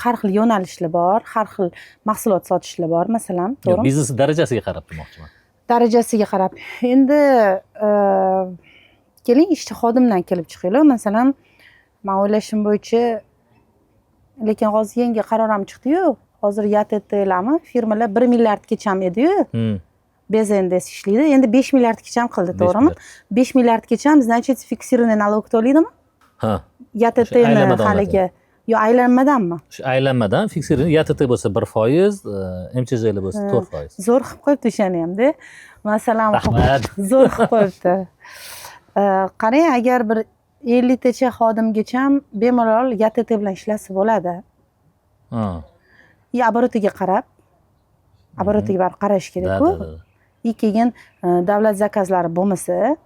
har xil yo'nalishlar bor, har xil mahsulot sotishlar bor, masalan, Yo'q, to'g'rimi? Biznes darajasiga qarab demoqchiman. Darajasiga qarab. Endi keling, ishchi xodimdan kelib chiqaylik. Masalan, man o'ylashim bo'yicha, lekin hozir yangi qaror ham chiqdiyu, hozir ЯТТ larmi, firmalar 1 milliardgacha ediyu, без НДС ishlaydi, endi 5 milliardgacha qildi, Besh to'g'rimi? milliard. 5 milliardgacha, значит, фиксированный налог to'laydimi? Ha. ЯТТ ni Aylanmadan. Haligi yo aylanmadanmi? Shu aylanmadan фиксированный. ЯТТ bo'lsa 1%, МЧЖ bo'lsa 4%. Zo'r qilib qo'yibdi o'shani hamda, masalan. Rahmat. Zo'r qilib qo'yibdi. Qarang, agar bir 50 tacha xodimgacha bemalol ЯТТ bilan ishlasa bo'ladi. И оборот iga qarab, оборот iga baribir qarash kerakku. Да, да. И keyin davlat заказ lari bo'lmasa,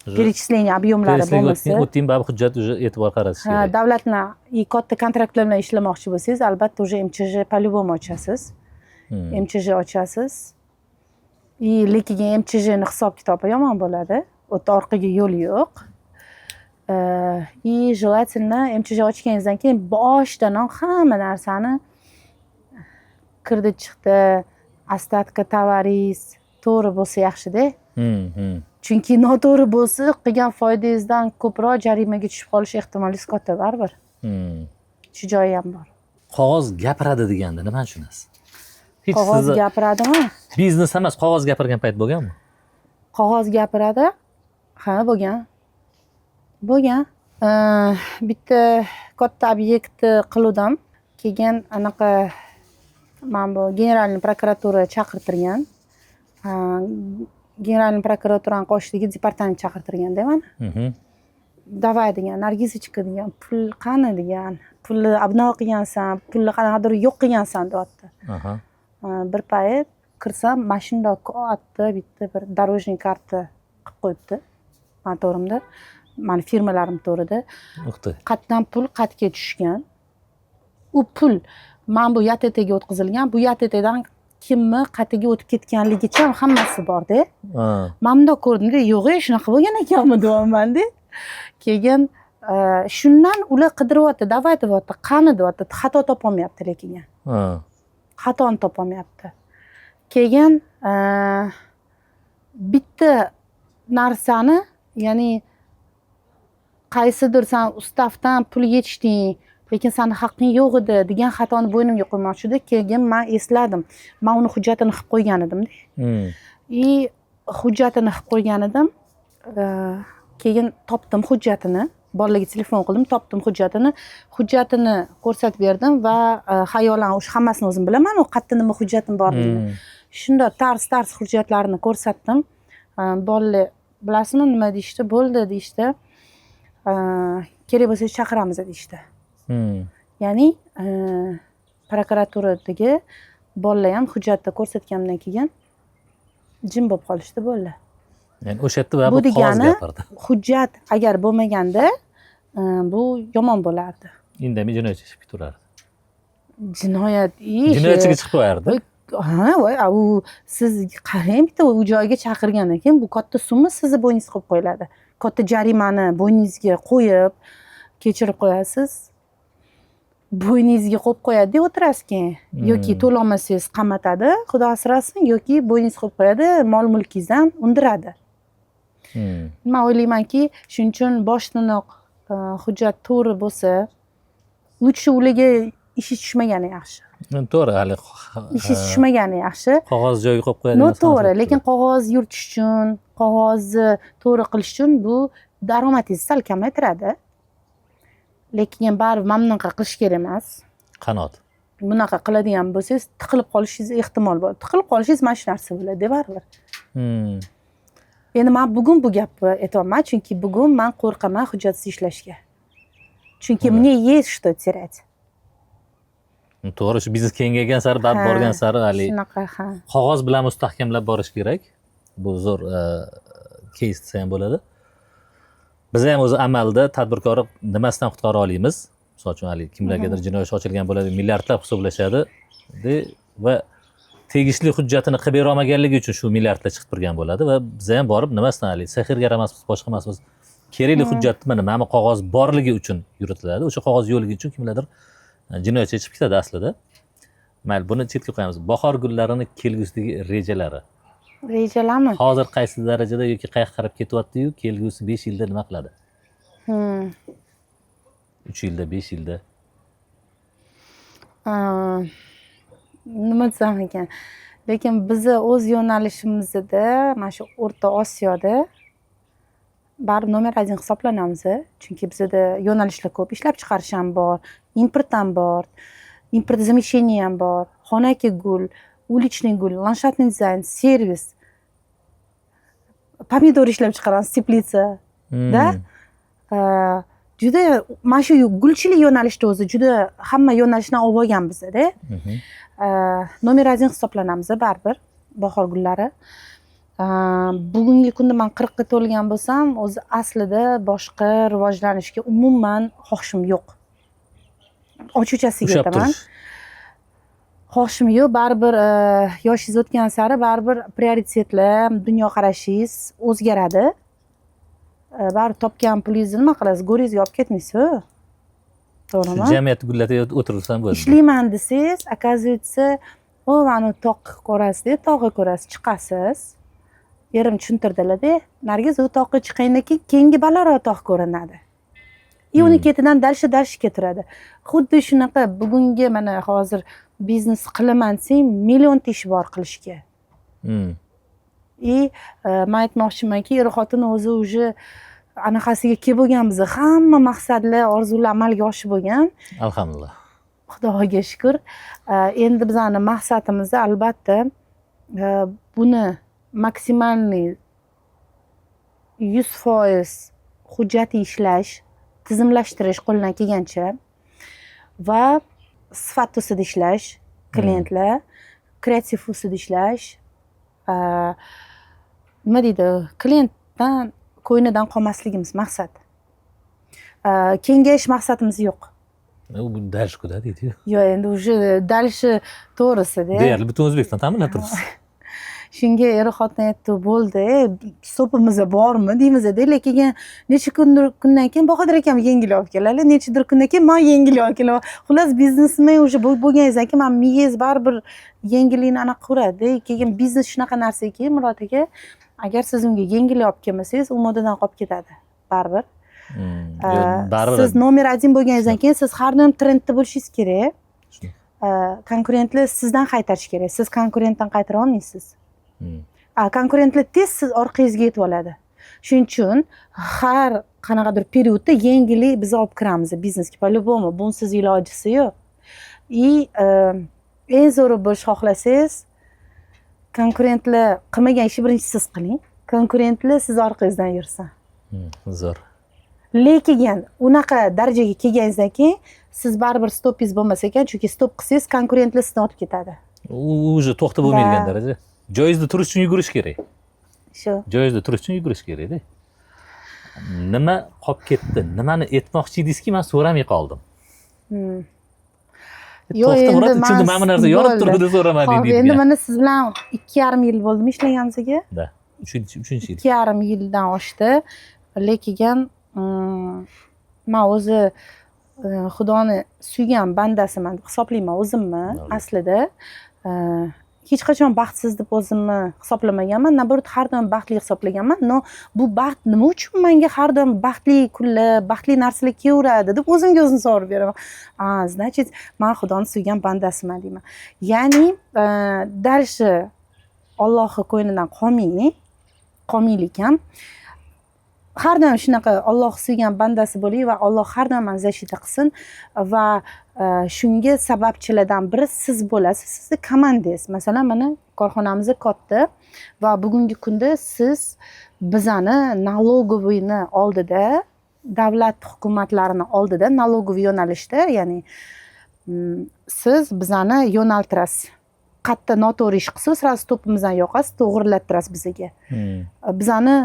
Уже перечисление объем lari перечисление bo'lmasa, o'tding, baribir hujjat уже e'tibor qaratish ha, kerak. Davlat bilan и katta kontraktlar bilan ishlamoqchi bo'lsangiz, albatta, уже МЧЖ по-любому ochasiz. МЧЖ ochasiz и lekin МЧЖ ni hisob kitobi yomon bo'ladi, u yerda orqaga yo'l yo'q. И желательно МЧЖ ochganingizdan keyin boshidanoq hamma narsani, kirdi chiqdi, остатка tovaringiz to'g'ri bo'lsa yaxshida. Chunki noto'g'ri bo'lsa, qilgan foydangizdan ko'proq jarimaga tushib qolish ehtimolingiz katta baribir. Shu joyi ham bor. Qog'oz gapiradi deganda nimani tushunasiz? Hech Qog'oz sizni gapiradimi? Biznes emas, qog'oz gapirgan payt bo'lganmi? Qog'oz gapiradi, ha, bo'lgan, bo'lgan. Bitta katta obyektni qiluvdim, keyin anaqa mana bu генеральный prokuratura chaqirtirgan. Генеральный prokuraturani qoshidagi departament chaqirtirganda mani. Давай, degan, Nargizochka, degan, pul qani, degan, pulni обнал qilgansan, pulni qanaqadir yo'q qilgansan, deyapti. Bir payt kirsam, mana shundoq katta bitta bir дорожный karta qilib qo'yibdi mani to'g'rimda, mani firmalarim to'g'rida. Ух ты. Qayerdan pul qayerga tushgan, u pul mana bu ЯТТ ga o'tkazilgan, bu ЯТТ dan kimni qayerga o'tib ketganligicha hammasi borda. Man bundoq ko'rdimda, yo'q e, shunaqa bo'lgan ekanmi, deyapmanda. Keyin shundan ular qidiryapti, давай, deyapti, qani, deyapti, xato topolmayapti, lekin xatoni topolmayapti. Keyin bitta narsani, ya'ni qaysidir san уставdan pul yechding. Lekin sani haqqing yo'q edi degan xatoni bo'ynimga qo'ymoqchi edi. Keyin man esladim, man uni hujjatini qilib qo'ygan edimda. И hujjatini qilib qo'ygan edim. Keyin topdim hujjatini, bolalarga telefon qildim, topdim hujjatini, hujjatini ko'rsatib berdim va xayolan o'sha hammasini o'zim bilaman, u qayerda nima hujjatim borligini. Shunda tars tars hujjatlarni ko'rsatdim. Bolalar, bilasizmi, nima deyishdi? Bo'ldi, deyishdi. Kerak bo'lsa, chaqiramiz, deyishdi. Ya'ni prokuraturadagi bolalar ham hujjatni ko'rsatganimdan keyin jim bo'lib qolishdi, bo'ldi. Ya'ni o'sha yerda Bu bu qog'oz degani gapirdi. hujjat agar bo'lmaganda, bu yomon bo'lardi. Indamay jinoyatchi chiqib ketaverardi. Jinoyat ishi. Jinoyatchiga chiqib qo'yardi. Ha, voy, u siz qarang, bitta u joyga chaqirgandan keyin bu katta summa sizni bo'yningizga qo'yib qo'yiladi. Katta jarimani bo'yningizga qo'yib, kechirib qo'yasiz, bo'yningizga qo'yib qo'yadi, o'tirasiz keyin. Yoki to'lolmasangiz, qamatadi, xudo asrasin, yoki bo'yningizga qo'yib qo'yadi, mol mulkingizdan undiradi. Man o'ylaymanki, shuning uchun boshidanoq hujjat to'g'ri bo'lsa, лучше ularga ishi tushmagani yaxshi. To'g'ri, hali Ishi tushmagani yaxshi. qog'oz joyiga qo'yib qo'yadi. No, to'g'ri, lekin qog'oz yuritish uchun, qog'ozni to'g'ri qilish uchun bu daromadingizni sal kamaytiradi, lekin baribir mana bunaqa qilish kerak emas. Qanot. Bunaqa qiladigan bo'lsangiz, tiqilib qolishingiz ehtimol bor. Tiqilib qolishingiz mana shu narsa bo'ladi baribir. Endi man bugun bu gapni aytyapman, chunki bugun man qo'rqaman hujjatsiz ishlashga, chunki мне есть что терять. To'g'ri, shu biznes kengaygan sari, baribir borgan sari haligi Shunaqa, ha. qog'oz bilan mustahkamlab borish kerak. Bu zo'r кейс desa ham bo'ladi. Biz ham o'zi amalda tadbirkorni nimasidan qutqara olamiz? Misol uchun, haligi kimlargadir jinoiy ish ochilgan bo'ladi, milliardlab hisoblashadi va tegishli hujjatini qilib bera olmaganligi uchun shu milliardlar chiqib turgan bo'ladi. Va biz ham borib nimasidan, haligi sehrgar emasmiz, boshqa emasmiz, kerakli hujjatni mana bu qog'oz borligi uchun yuritiladi. O'sha qog'oz yo'qligi uchun kimlardir jinoyatchiga chiqib ketadi aslida. Mayli, buni chetga qo'yamiz. Bahor gullarini kelgusidagi rejalari? Rejalarmi? Hozir qaysi darajada yoki qayoqqa qarab ketyaptiyu, kelgusi 5 yilda nima qiladi? 3 yilda, 5 yilda? Nima desam ekan, lekin bizni o'z yo'nalishimizda, mana shu O'rta Osiyoda baribir номер один hisoblanamiz, chunki bizada yo'nalishlar ko'p: ishlab chiqarish ham bor, import ham bor, импортозамещение ham bor, xonaki gul, уличный gul, ландшафтный dizayn, servis, pomidor ishlab chiqaramiz теплица da. Juda mana shu gulchilik yo'nalishida o'zi juda hamma yo'nalishdan olib olgan bizada. Номер один hisoblanamiz baribir bahor gullari. Bugungi kunda man 40ga to'lgan bo'lsam, o'zi aslida boshqa rivojlanishga umuman xohishim yo'q, ochiqchasiga Ushlab aytaman. turish. Xohishim yo'q baribir. Yoshingiz o'tgan sari baribir prioritetlar, dunyoqarashingiz o'zgaradi. Baribir topgan pulingizni nima qilasiz, go'ringizga olib ketmaysiz, to'g'rimi? Shu jamiyatni gullatib o'tirsam bo'ladi. Ishlayman desangiz, оказывается, o mana tog' ko'rasizda, tog'ni ko'rasiz, chiqasiz. Erim tushuntirdilarda: "Nargiz, u toqqa chiqqandan keyin keyingi balandroq tog' ko'rinadi и uni ketidan дальше, дальше ketaveradi". Xuddi shunaqa bugungi mana hozir biznes qilaman desang, millionta ish bor qilishga. И man aytmoqchimanki, er xotin o'zi уже anaqasiga kelib bo'lganmiz, hamma maqsadlar, orzular amalga oshib bo'lgan. Alhamdulillah. Xudoga shukur. Endi bizani maqsadimiz, albatta, buni максимальный 100% hujjatli ishlash, tizimlashtirish qo'ldan kelgancha va sifat ustida ishlash, klientlar kreativ ustida ishlash, nima deydi, klientdan ko'nglidan qolmasligimiz maqsad. Kengayish maqsadimiz yo'q. U дальше куда deydiyu. Yo'q, endi уже дальше, to'g'risida. Deyarli butun O'zbekiston ta'minlab turibsiz. Shunga er xotin aytdi: "Bo'ldi, stopimiz bormi?" deymizda. Lekin necha kundir kundan keyin Bahodir akam yengil olib keladi, nechadir kundan keyin man yengil olib kelaman. Xullas, biznesmen уже bo'lganingizdan keyin mana miyangiz baribir yengillikni anaqa qilaveradi. Keyin biznes shunaqa narsaki, Murod aka, agar siz unga yengillik olib kelmasangiz, u modadan qolib ketadi baribir. Baribir Siz номер один bo'lganingizdan keyin siz har doim trendda bo'lishingiz kerak. Shunaqa. Konkurentlar sizdan qaytarish kerak, siz konkurentdan qaytara olmaysiz. A konkurentlar tez siz orqangizga yetib oladi. Shuning uchun har qanaqadir период da yangilik biz olib kiramiz biznesga по любому, bunsiz ilojisi yo'q. И eng zo'ri bo'lish xohlasangiz, konkurentlar qilmagan ishni birinchi siz qiling, konkurentlar siz orqangizdan yursin. Zo'r. Lekin unaqa darajaga kelganingizdan keyin siz baribir stopingiz bo'lmas ekan, chunki stop qilsangiz, konkurentlar sizdan o'tib ketadi. U уже to'xtab bo'lmaydigan Да. daraja. Joyingizda turish uchun yugurish kerak. Shu. Joyingizda turish uchun yugurish kerakda. Nima qolib ketdi, nimani aytmoqchi edingizki, man so'ramay qoldim? Yo'q, To'xta, Murod, endi ichimda mana bu narsa yonib bo'ldi. turibdi, so'ramading Ho'p, endi deydigan. mana siz bilan 2,5 yil bo'ldimi ishlaganimizga? Да, uchinchi yil. 2,5 yildan oshdi, lekin man o'zi Xudoni suygan bandasiman deb hisoblayman o'zimni. Alloh. Aslida hech qachon baxtsiz deb o'zimni hisoblamaganman, наоборот, har doim baxtli hisoblaganman. Но bu baxt nima uchun manga har doim baxtli kunlar, baxtli narsalar kelaveradi deb o'zimga o'zim savol beraman. A значит, man Xudoni suygan bandasiman deyman. Ya'ni дальше Ollohni qo'ynidan qolmang, qolmaylik ham. Har doim shunaqa Olloh suygan bandasi bo'ling va Olloh har doim mani защита qilsin va shunga sababchilardan biri siz bo'lasiz, sizni komandangiz. Masalan, mana korxonamiz katta va bugungi kunda siz bizani налоговый ni oldida, davlat hukumatlarini oldida налоговый yo'nalishda, ya'ni siz bizani yo'naltirasiz. Qayerda noto'g'ri ish qilsa, сразу topimizdan yoqasiz, to'g'rilattirasiz bizaga. Bizani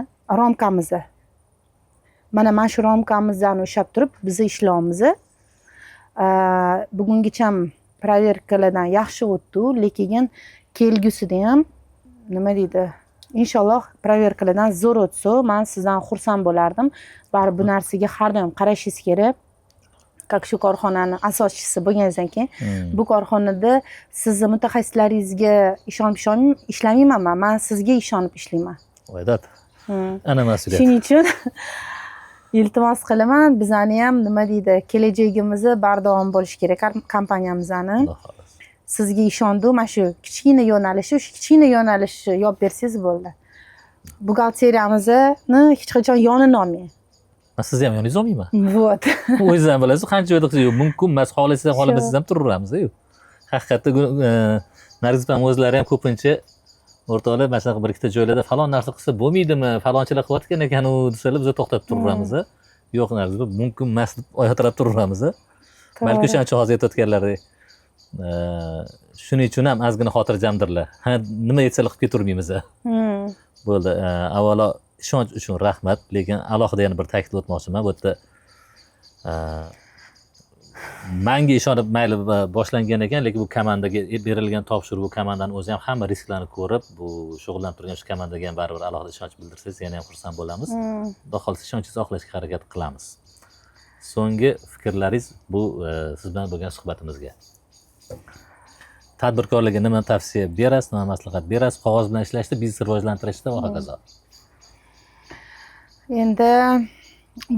рамка mizni, mana shu рамка mizni ushlab turib biz ishlayapmiz. Bugungacha проверка lardan yaxshi o'tdi, lekin kelgusida ham, nima deydi, inshaalloh проверка lardan zo'r o'tsa, man sizdan xursand bo'lardim. Baribir bu narsaga har doim qarashingiz kerak, как shu korxonani asoschisi bo'lganingizdan keyin. Bu korxonada sizni mutaxassislaringizga ishonib ishlamayman man sizga ishonib ishlayman. Voydat. Ana mas'uliyat. Shuning uchun iltimos qilaman, bizani ham, nima deydi, kelajagimizni bardavom bo'lishi kerak kompaniyamizni. Xudo xohlasa. Sizga ishondim, mana shu kichkina yo'nalishi, shu kichkina yo'nalishni yopib bersangiz bo'ldi. Buxgalteriyamizni hech qachon yonini olmang. Man sizni ham yoningizga olmayman. Вот. O'zingiz ham bilasiz, qancha yo'l qilsangiz mumkin emas, xohlasangiz ham, xohlamasangiz ham turaveramiz. Haqiqatda Nargiz opam o'zlari ham ko'pincha, o'rtoqlar, mana shunaqa bir ikkita joylarda falon narsa qilsa bo'lmaydimi, falonchilar qilayotgan ekan u desalar, biz to'xtab turaveramiz. Yo'q, Nargiz opa, mumkin emas deb oyoq tirab turaveramiz. Balki o'shaning uchun hozir aytayotganlari, shuning uchun ham ozgina xotirjamdirlar. Ha, nima aytsalar qilib ketavermaymiz. Bo'ldi. Avvalo ishonch uchun rahmat, lekin alohida yana bir ta'kidlab o'tmoqchiman. Bu yerda manga ishonib, mayli, boshlangan ekan, lekin bu komandaga berilgan topshiriq, bu komandani o'zi ham hamma risklarni ko'rib, bu shug'ullanib turgan shu komandaga ham baribir alohida ishonch bildirsangiz, yana ham xursand bo'lamiz. Xudo xohlasa, ishonchingizni oqlashga harakat qilamiz. So'nggi fikrlaringiz bu siz bilan bo'lgan suhbatimizga. Tadbirkorlarga nima tavsiya berasiz, nima maslahat berasiz qog'oz bilan ishlashda, biznes rivojlantirishda va hokazo? Endi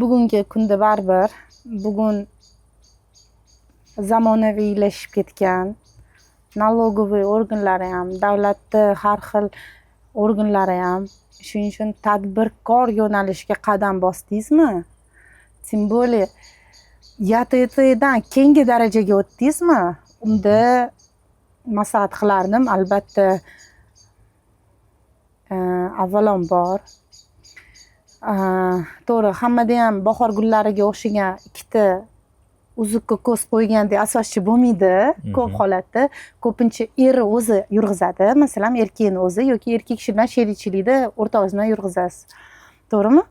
bugungi kunda baribir bugun zamonaviylashib ketgan налоговый organlari ham, davlatni har xil organlari ham, shuning uchun tadbirkor yo'nalishiga qadam bosdingizmi, тем более ЯТТdan keyingi darajaga o'tdingizmi, unda maslahat qilardim, albatta, avvalambor, to'g'ri, hammada ham bahor gullariga o'xshagan ikkita uzukka ko'z qo'ygandek asoschi bo'lmaydi ko'p holatda. Ko'pincha eri o'zi yurg'izadi, masalan, erkakni o'zi yoki erkak kishi bilan sherikchilikda o'rtog'ingiz bilan yurg'izasiz, to'g'rimi?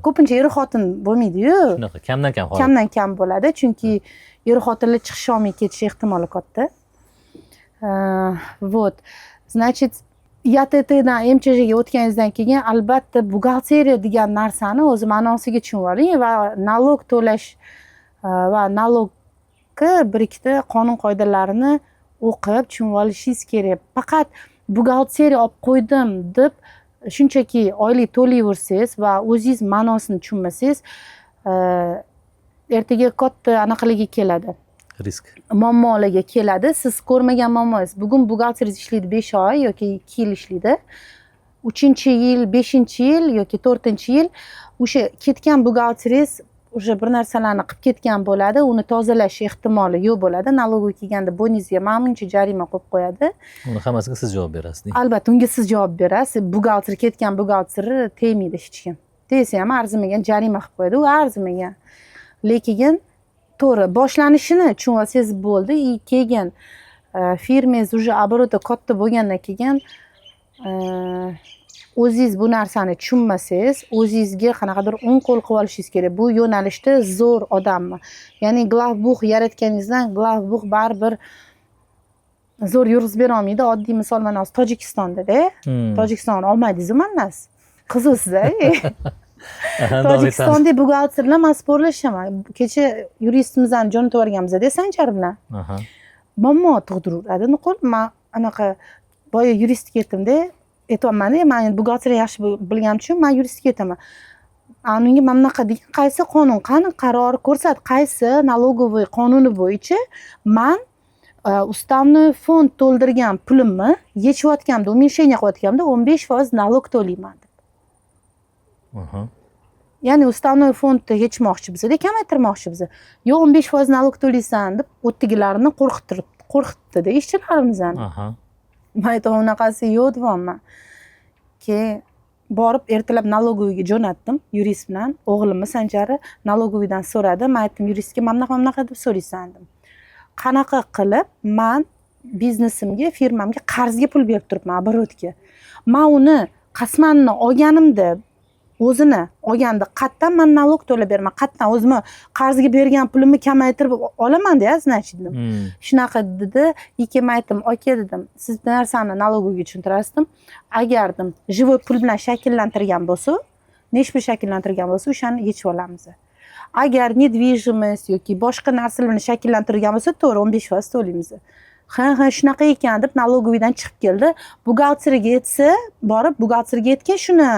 Ko'pincha er xotin bo'lmaydiyu. Shunaqa, kamdan kam holat. Kamdan kam bo'ladi, chunki er xotinlar chiqisholmay ketish ehtimoli katta. Вот, значит, ЯТТdan МЧЖ ga o'tganingizdan keyin albatta buxgalteriya degan narsani o'zi ma'nosiga tushunib oling va налог to'lash va налог ga bir ikkita qonun qoidalarini o'qib tushunib olishingiz kerak. Faqat buxgalteriya olib qo'ydim deb shunchaki oylik to'layversangiz va o'zingiz ma'nosini tushunmasangiz. Ertaga katta anaqalarga keladi. Risk. Muammolarga keladi. Siz ko'rmagan muammoyingiz. Bugun buxgalteringiz ishlaydi 5 oy yoki 2 yil ishlaydi, uchinchi yil, beshinchi yil yoki to'rtinchi yil o'sha ketgan buxgalteringiz уже bir narsalarni qilib ketgan bo'ladi. Uni tozalash ehtimoli yo'q bo'ladi. Налоговый kelganda bo'yningizga mana buncha jarima qo'yib qo'yadi. Uni hammasiga siz javob berasiz. Albatta, unga siz javob berasiz. Buxgalter, ketgan buxgalter tegmaydi hech kim. Tegsa ham arzimagan jarima qilib qo'yadi, u arzimagan. Lekin to'g'ri boshlanishini tushunib olsangiz bo'ldi. И keyin firmangiz уже обороты katta bo'lgandan keyin o'zingiz bu narsani tushunmasangiz, o'zingizga qanaqadir o'ng qo'l qilib olishingiz kerak bu yo'nalishda zo'r odamni. Ya'ni главбух yaratganingizdan главбух baribir zo'r yurg'izib bera olmaydi. Oddiy misol, mana hozir Tojikistondada, Tojikiston olmadingizu mandan, qiziqsiz. Aha, davom etamiz. Tojikistonda buxgalterlar, man спор lashaman. Kecha yuristimizni jo'natib yuborganmizda Sanjar bilan. Muammo tug'diraveradi nuqul. Man anaqa boya yuristga aytdimda, aytyapmanda, man endi buxgalteriya yaxshi bilganim uchun man yuristga aytaman. Unga mana bunaqa degan, qaysi qonun, qani qaror ko'rsat, qaysi налоговый qonuni bo'yicha man уставной фонд to'ldirgan pulimni yechayotganimda, уменьшение qilayotganimda 15% налог to'layman deb. Ya'ni уставной fondni yechmoqchi bizada, kamaytirmoqchi biza. Yo'q, 15% налог to'laysan deb o'tdagilarni qo'rqittirib, qo'rqitdida ishchilarimizni. Man aytaman, unaqasi yo'q deyapman. Keyin borib ertalab налоговый ga jo'natdim yurist bilan o'g'limni. Sanjari налоговый dan so'radi. Man aytdim yuristga, mana bunaqa, mana bunaqa deb so'raysan dedim. Qanaqa qilib man biznesimga, firmamga qarzga pul berib turibman, оборот ga? Man uni qasmanni olganimda, o'zini olganda qayerdan man налог to'lab beraman? Qayerdan o'zimni qarzga bergan pulimni kamaytirib olamanda, значит, dedim. Shunaqa dedi. Keyin man aytdim, aka dedim, siz bitta narsani налоговый ga tushuntirasiz dedim. Agar dedim, живой pul bilan shakllantirgan bo'lsa, nechi pul shakllantirgan bo'lsa, o'shani yechib olamiz. Agar недвижимость yoki boshqa narsalar bilan shakllantirgan bo'lsa, to'g'ri, 15% to'laymiz. Ha, shunaqa ekan deb налоговый dan chiqib keldi. Buxgalteriga aytsa, borib buxgalteriga aytgan, shuni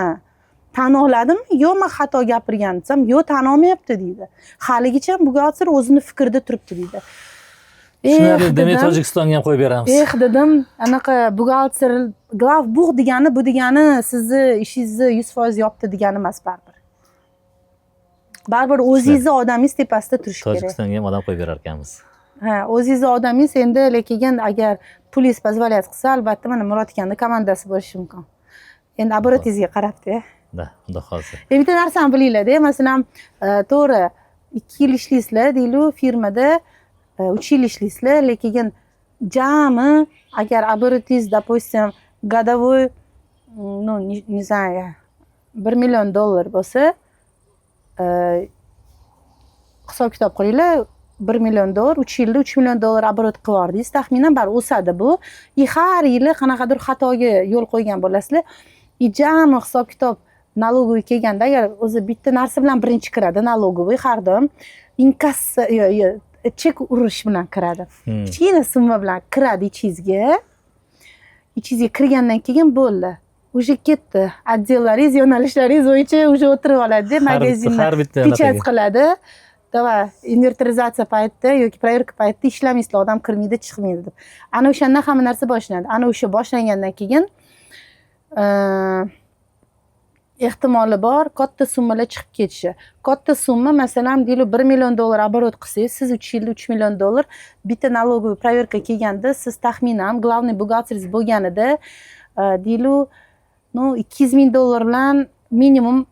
tan oladimi, yo'q, man xato gapirgan desam, yo'q, tan olmayapti deydi. Haligacha buxgalter o'zini fikrida turibdi deydi. Tushunarli. Eh, demak, dedim. Tojikistonga ham qo'yib beramiz. Eh, dedim, anaqa buxgalter, главбух degani bu degani sizni ishingizni 100% yopdi degani emas baribir. Baribir o'zingizni odamingiz tepasida turishi kerak. Tojikistonga ham odam qo'yib berar ekanmiz. Ha, o'zingizni odamingiz endi, lekin agar pulingiz позволять qilsa, albatta, mana Murod akani komandasi bo'lishi mumkin. Endi оборот ingizga qarabda. Да, xudo xohlasa. Bitta narsani bilinglarda, masalan, to'g'ri, 2 yil ishlaysizlar deylik firmada, 3 yil ishlaysizlar, lekin jami agar оборот ingiz, допустим, годовой, ну, не знаю, 1 million dollar bo'lsa, hisob kitob qilinglar, 1 million dollar, 3 yilda 3 million dollar оборот qilib yubordingiz taxminan, baribir o'sadi bu. И har yili qanaqadir xatoga yo'l qo'ygan bo'lasizlar. И jami hisob kitob налоговый kelganda, agar o'zi bitta narsa bilan birinchi kiradi налоговый, har doim inkassa yo chek urish bilan kiradi. Kichkina summa bilan kiradi ichingizga. Ichingizga kirgandan keyin bo'ldi, уже ketdi. Отдел laringiz, yo'nalishlaringiz bo'yicha уже o'tirib oladida magazinni har bitta печать anaqaga. qiladi. Давай, inventarizatsiya paytida yoki проверка paytida ishlamaysizlar, odam kirmaydi, chiqmaydi deb. Ana o'shandan hamma narsa boshlanadi. Ana o'sha boshlangandan keyin ehtimoli bor katta summalar chiqib ketishi. Katta summa, masalan, deylik, 1 million dollar оборот qilsangiz siz 3 yilda 3 million dollar, bitta налоговый проверка kelganda siz taxminan главный buxgalteringiz bo'lganida, deylik, ну, 200 ming dollar bilan minimum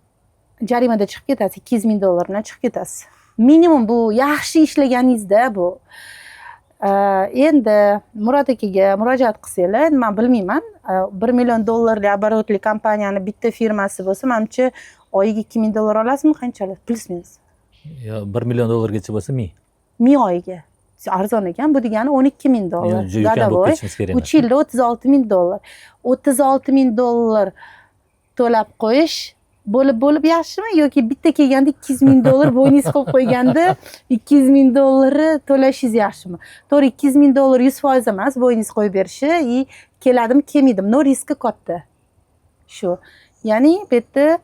jarimada chiqib ketasiz. 200 ming dollar bilan chiqib ketasiz minimum, bu yaxshi ishlaganingizda bu. Endi Murod akaga murojaat qilsanglar, endi man bilmayman, 1 million dollarlik оборот li kompaniyani bitta firmasi bo'lsa, manimcha, oyiga 2000 dollar olasizmi, qancha olasiz, плюс минус? Yo, 1 million dollargacha bo'lsa, ming. 1000 oyiga arzon ekan, bu degani 12 ming dollar Juda ulkan bo'lib годовой. ketishimiz kerak uch emas. yilda 36 ming dollar. 36 ming dollar to'lab qo'yish bo'lib bo'lib yaxshimi yoki bitta kelganda 200 ming dollar bo'yningiz qilib qo'yganda 200 ming dollarni to'lashingiz yaxshimi? To'g'ri, 200 ming dollar 100% emas bo'yningiz qo'yib berishi и keladimi, kelmaydimi, но riski katta shu. Ya'ni bu yerda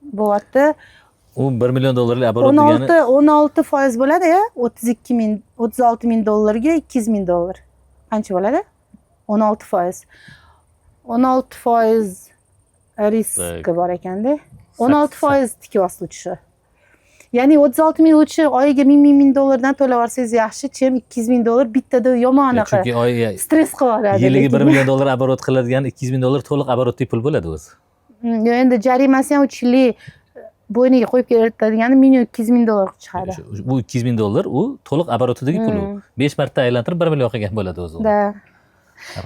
Bo'lyapti. U 1 million dollarlik оборот o'n degani olti 16% bo'ladi, 32 000, 36 000 dollarga 200 000 dollar qancha bo'ladi? 16%, 16% riski bor ekanda. 16% tikyapsiz лучше, ya'ni 36 000 лучше oyiga ming ming ming dollardan to'lab yuborsangiz yaxshi, чем 200 000 dollar bittada yomon anaqa Chunki oyiga stress qilib yuboradi. Yiliga bir Lekin- million dollar оборот qiladigan 200 000 dollar to'liq оборот li pul bo'ladi o'zi. Yo'q, endi jarimasi ham 3 yillik bo'yniga qo'yib ketadigani minimum 200 000 dollar qilib chiqadi. Bu 200 000 dollar u to'liq оборот idagi pul u. 5 marta aylantirib 1 million qilgan bo'ladi o'zi u. Да.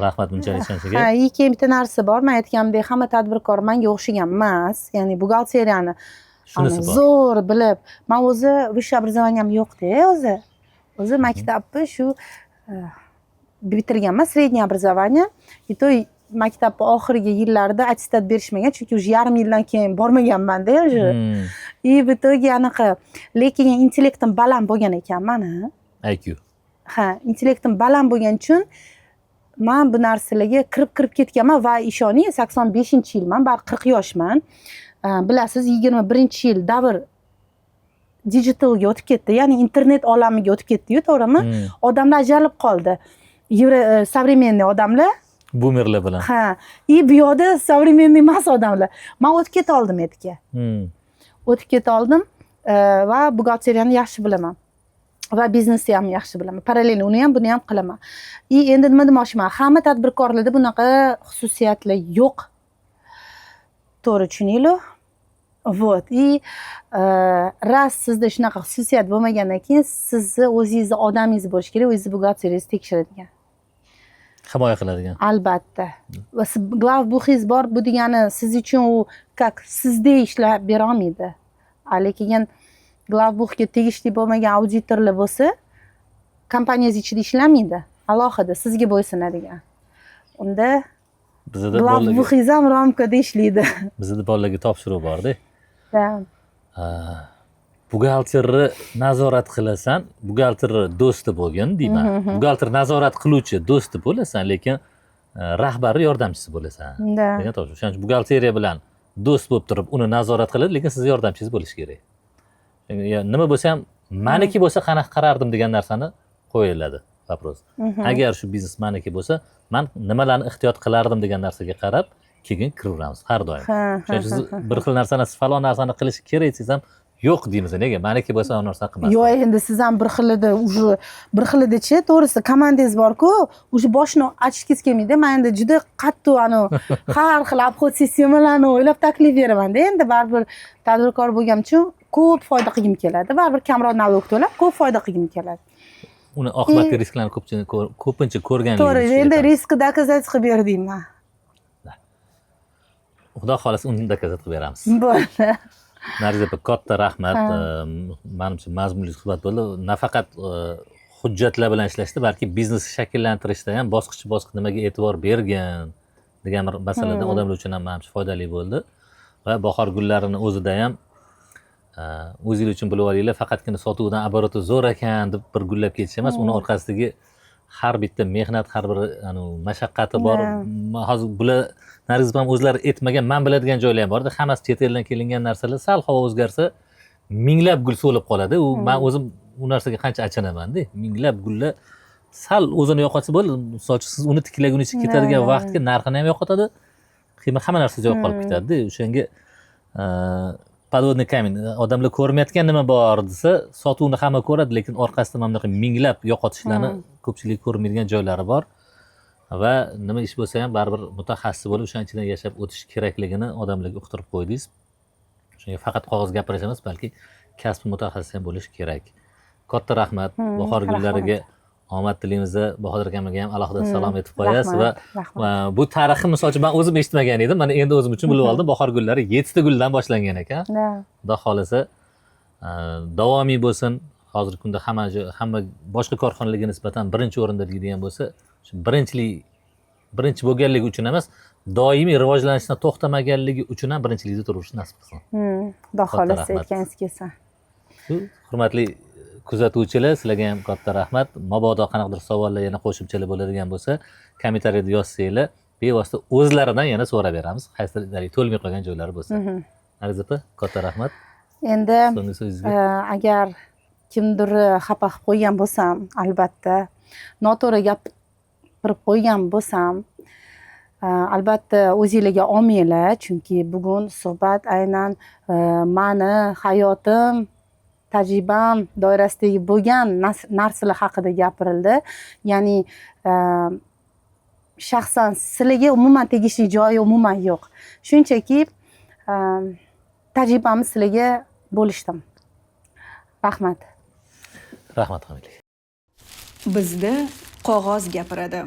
Rahmat bunchalik ishonishiga. Ha, и keyin bitta narsa bor, man aytganimdek, hamma tadbirkor manga o'xshagan emas, ya'ni buxgalteriyani Shunisi ani bor. zo'r bilib, man o'zi высшее образованием yo'qda, o'zi maktabni shu bitirganman, среднее образование, и то maktabni oxirgi yillarida attestat berishmagan, chunki уже yarim yildan keyin bormaganmanda уже. И в итоге anaqa, lekin intellektim baland bo'lgan ekan mani. IQ. Ha, intellektim baland bo'lgani uchun man bu narsalarga kirib kirib ketganman. Va ishoning, 85-yilman, baribir 40 yoshman. Bilasiz, 21-yil davr digitalga o'tib ketdi, ya'ni internet olamiga o'tib ketdiyu, to'g'rimi? Odamlar ajralib qoldi. Современный odamlar Boomerlar bilan. Ha, и bu yoqda современный emas odamlar. Man o'tib keta oldim yerga, o'tib keta oldim va buxgalteriyani yaxshi bilaman va biznesni ham yaxshi bilaman, параллельно uni ham, buni ham qilaman. И endi nima demoqchiman, hamma tadbirkorlarda bunaqa xususiyatlar yo'q, to'g'ri tushuninglar. Вот, и раз sizda shunaqa xususiyat bo'lmagandan keyin sizni o'zingizni odamingiz bo'lishi kerak, o'zingizni buxgalteringizni tekshiradigan, Himoya qiladigan. Albatta. Va siz главбух ingiz bor, bu degani siz uchun u как sizdek ishlab berolmaydi. A lekin главбух ga tegishli bo'lmagan auditorlar bo'lsa, kompaniyangiz ichida ishlamaydi, alohida sizga bo'ysunadigan, unda Bizada bolalarga главбух ingiz ham рамкада ishlaydi. Bizada bolalarga topshiriq borda. Да. Ha, buxgalterni nazorat qilasan, buxgalterni do'sti bo'lgin deyman. Buxgalter nazorat qiluvchi do'sti bo'lasan, lekin rahbarni yordamchisi bo'lasan degan topshiriq. O'shaning uchun buxgalteriya bilan do'st bo'lib turib, uni nazorat qiladi, lekin sizni yordamchingiz bo'lishi kerak. Ya, nima bo'lsa ham, maniki bo'lsa qanaqa qarardim degan narsani qo'yiladi вопрос. Agar shu biznes maniki bo'lsa, man nimalarni ehtiyot qilardim degan narsaga qarab keyin kiraveramiz har doim. Ha. Shuning uchun siz bir xil narsani, siz falon narsani qilish kerak desangiz ham, yo'q deymiz. Nega? Maniki bo'lsa u narsani qilmasdim. Yo'q, endi siz ham bir xilida, уже bir xilidachi, to'g'risi, komandangiz borku, уже boshini ochishgingiz kelmaydi. Man endi juda qattiq anavi har xil обход sistemalarni o'ylab taklif beramanda. Endi baribir tadbirkor bo'lganim uchun ko'p foyda qilgim keladi, baribir kamroq налог to'lab ko'p foyda qilgim keladi. Uni oqibatli risklarni ko'pincha ko'rganligimiz To'g'ri. uchun Endi aytamiz. Riskni доказать qilib ber deyman. Xudo xohlasa, uni доказать qilib beramiz. Bo'ldi. Nargiz opa, katta rahmat. Ha. Manimcha, mazmunli suhbat bo'ldi. Nafaqat hujjatlar bilan ishlashda, balki biznes shakllantirishda ham bosqichma bosqich nimaga e'tibor bergin degan bir masalada odamlar uchun ham, manimcha, foydali bo'ldi. Va bahor gullarini o'zida ham o'zinglar uchun bilib olinglar, faqatgina sotuvdan оборот i zo'r ekan deb bir gullab ketish emas, uni orqasidagi har bitta mehnat, har bir anavi mashaqqati bor. Hozir bular, Nargiz opam o'zlari aytmagan, man biladigan joylar ham borda. Hammasi chet eldan kelingan narsalar, sal havo o'zgarsa, minglab gul so'lib qoladi. U man o'zim u narsaga qancha achinamanda. Minglab gullar sal o'zini yo'qotsa bo'ldi. Misol uchun, siz uni tiklagunicha ketadigan vaqtga narxini ham yo'qotadi, qiymat, hamma narsa yo'qolib ketadida. O'shanga подводный камень, odamlar ko'rmayotgan nima bor desa, sotuvni hamma ko'radi, lekin orqasida mana bunaqa minglab yo'qotishlarni ko'pchilik ko'rmaydigan joylari bor. Va nima ish bo'lsa ham, baribir mutaxassis bo'lib, o'shaning ichidan yashab o'tish kerakligini odamlarga uqtirib qo'ydingiz. Shunga faqat qog'oz gapirish emas, balki kasb mutaxassisi ham bo'lish kerak. Katta rahmat. Bahor Rahmat. gullariga omad tilaymiz. Bahodir akamga ham alohida salom aytib qo'yasiz. Va Rahmat. va bu tarixni, misol uchun, man o'zim eshitmagan edim, mana endi o'zim uchun bilib oldim, bahor gullari yettita guldan boshlangan ekan. Да. Xudo xohlasa, davomiy bo'lsin. Hozirgi kunda hamma boshqa korxonalarga nisbatan birinchi o'rinda deydigan bo'lsa, shu birinchi bo'lganligi uchun emas, doimiy rivojlanishdan to'xtamaganligi uchun ham birinchilikda turishi nasib qilsin. Xudo Katta xohlasa, rahmat. aytganingiz kelsin. Shu, hurmatli kuzatuvchilar, sizlarga ham katta rahmat. Mabodo qanaqadir savollar, yana qo'shimchalar bo'ladigan bo'lsa, kommentariyada yozsanglar, bevosita o'zlaridan yana so'rab beramiz, qaysidir to'lmay qolgan joylari bo'lsa. Nargiz opa, katta rahmat. Endi So'nggi so'zingizga. Agar kimdir xafa qilib qo'ygan bo'lsam, albatta noto'g'ri gapirib qo'ygan bo'lsam, albatta o'zinglarga olmanglar, chunki bugun suhbat aynan mani hayotim, tajribam doirasidagi bo'lgan narsalar haqida gapirildi. Ya'ni shaxsan sizlarga umuman tegishli joyi umuman yo'q, shunchaki tajribamni sizlarga bo'lishdim. Rahmat. Rahmat hammaga. Bizda qog'oz gapiradi.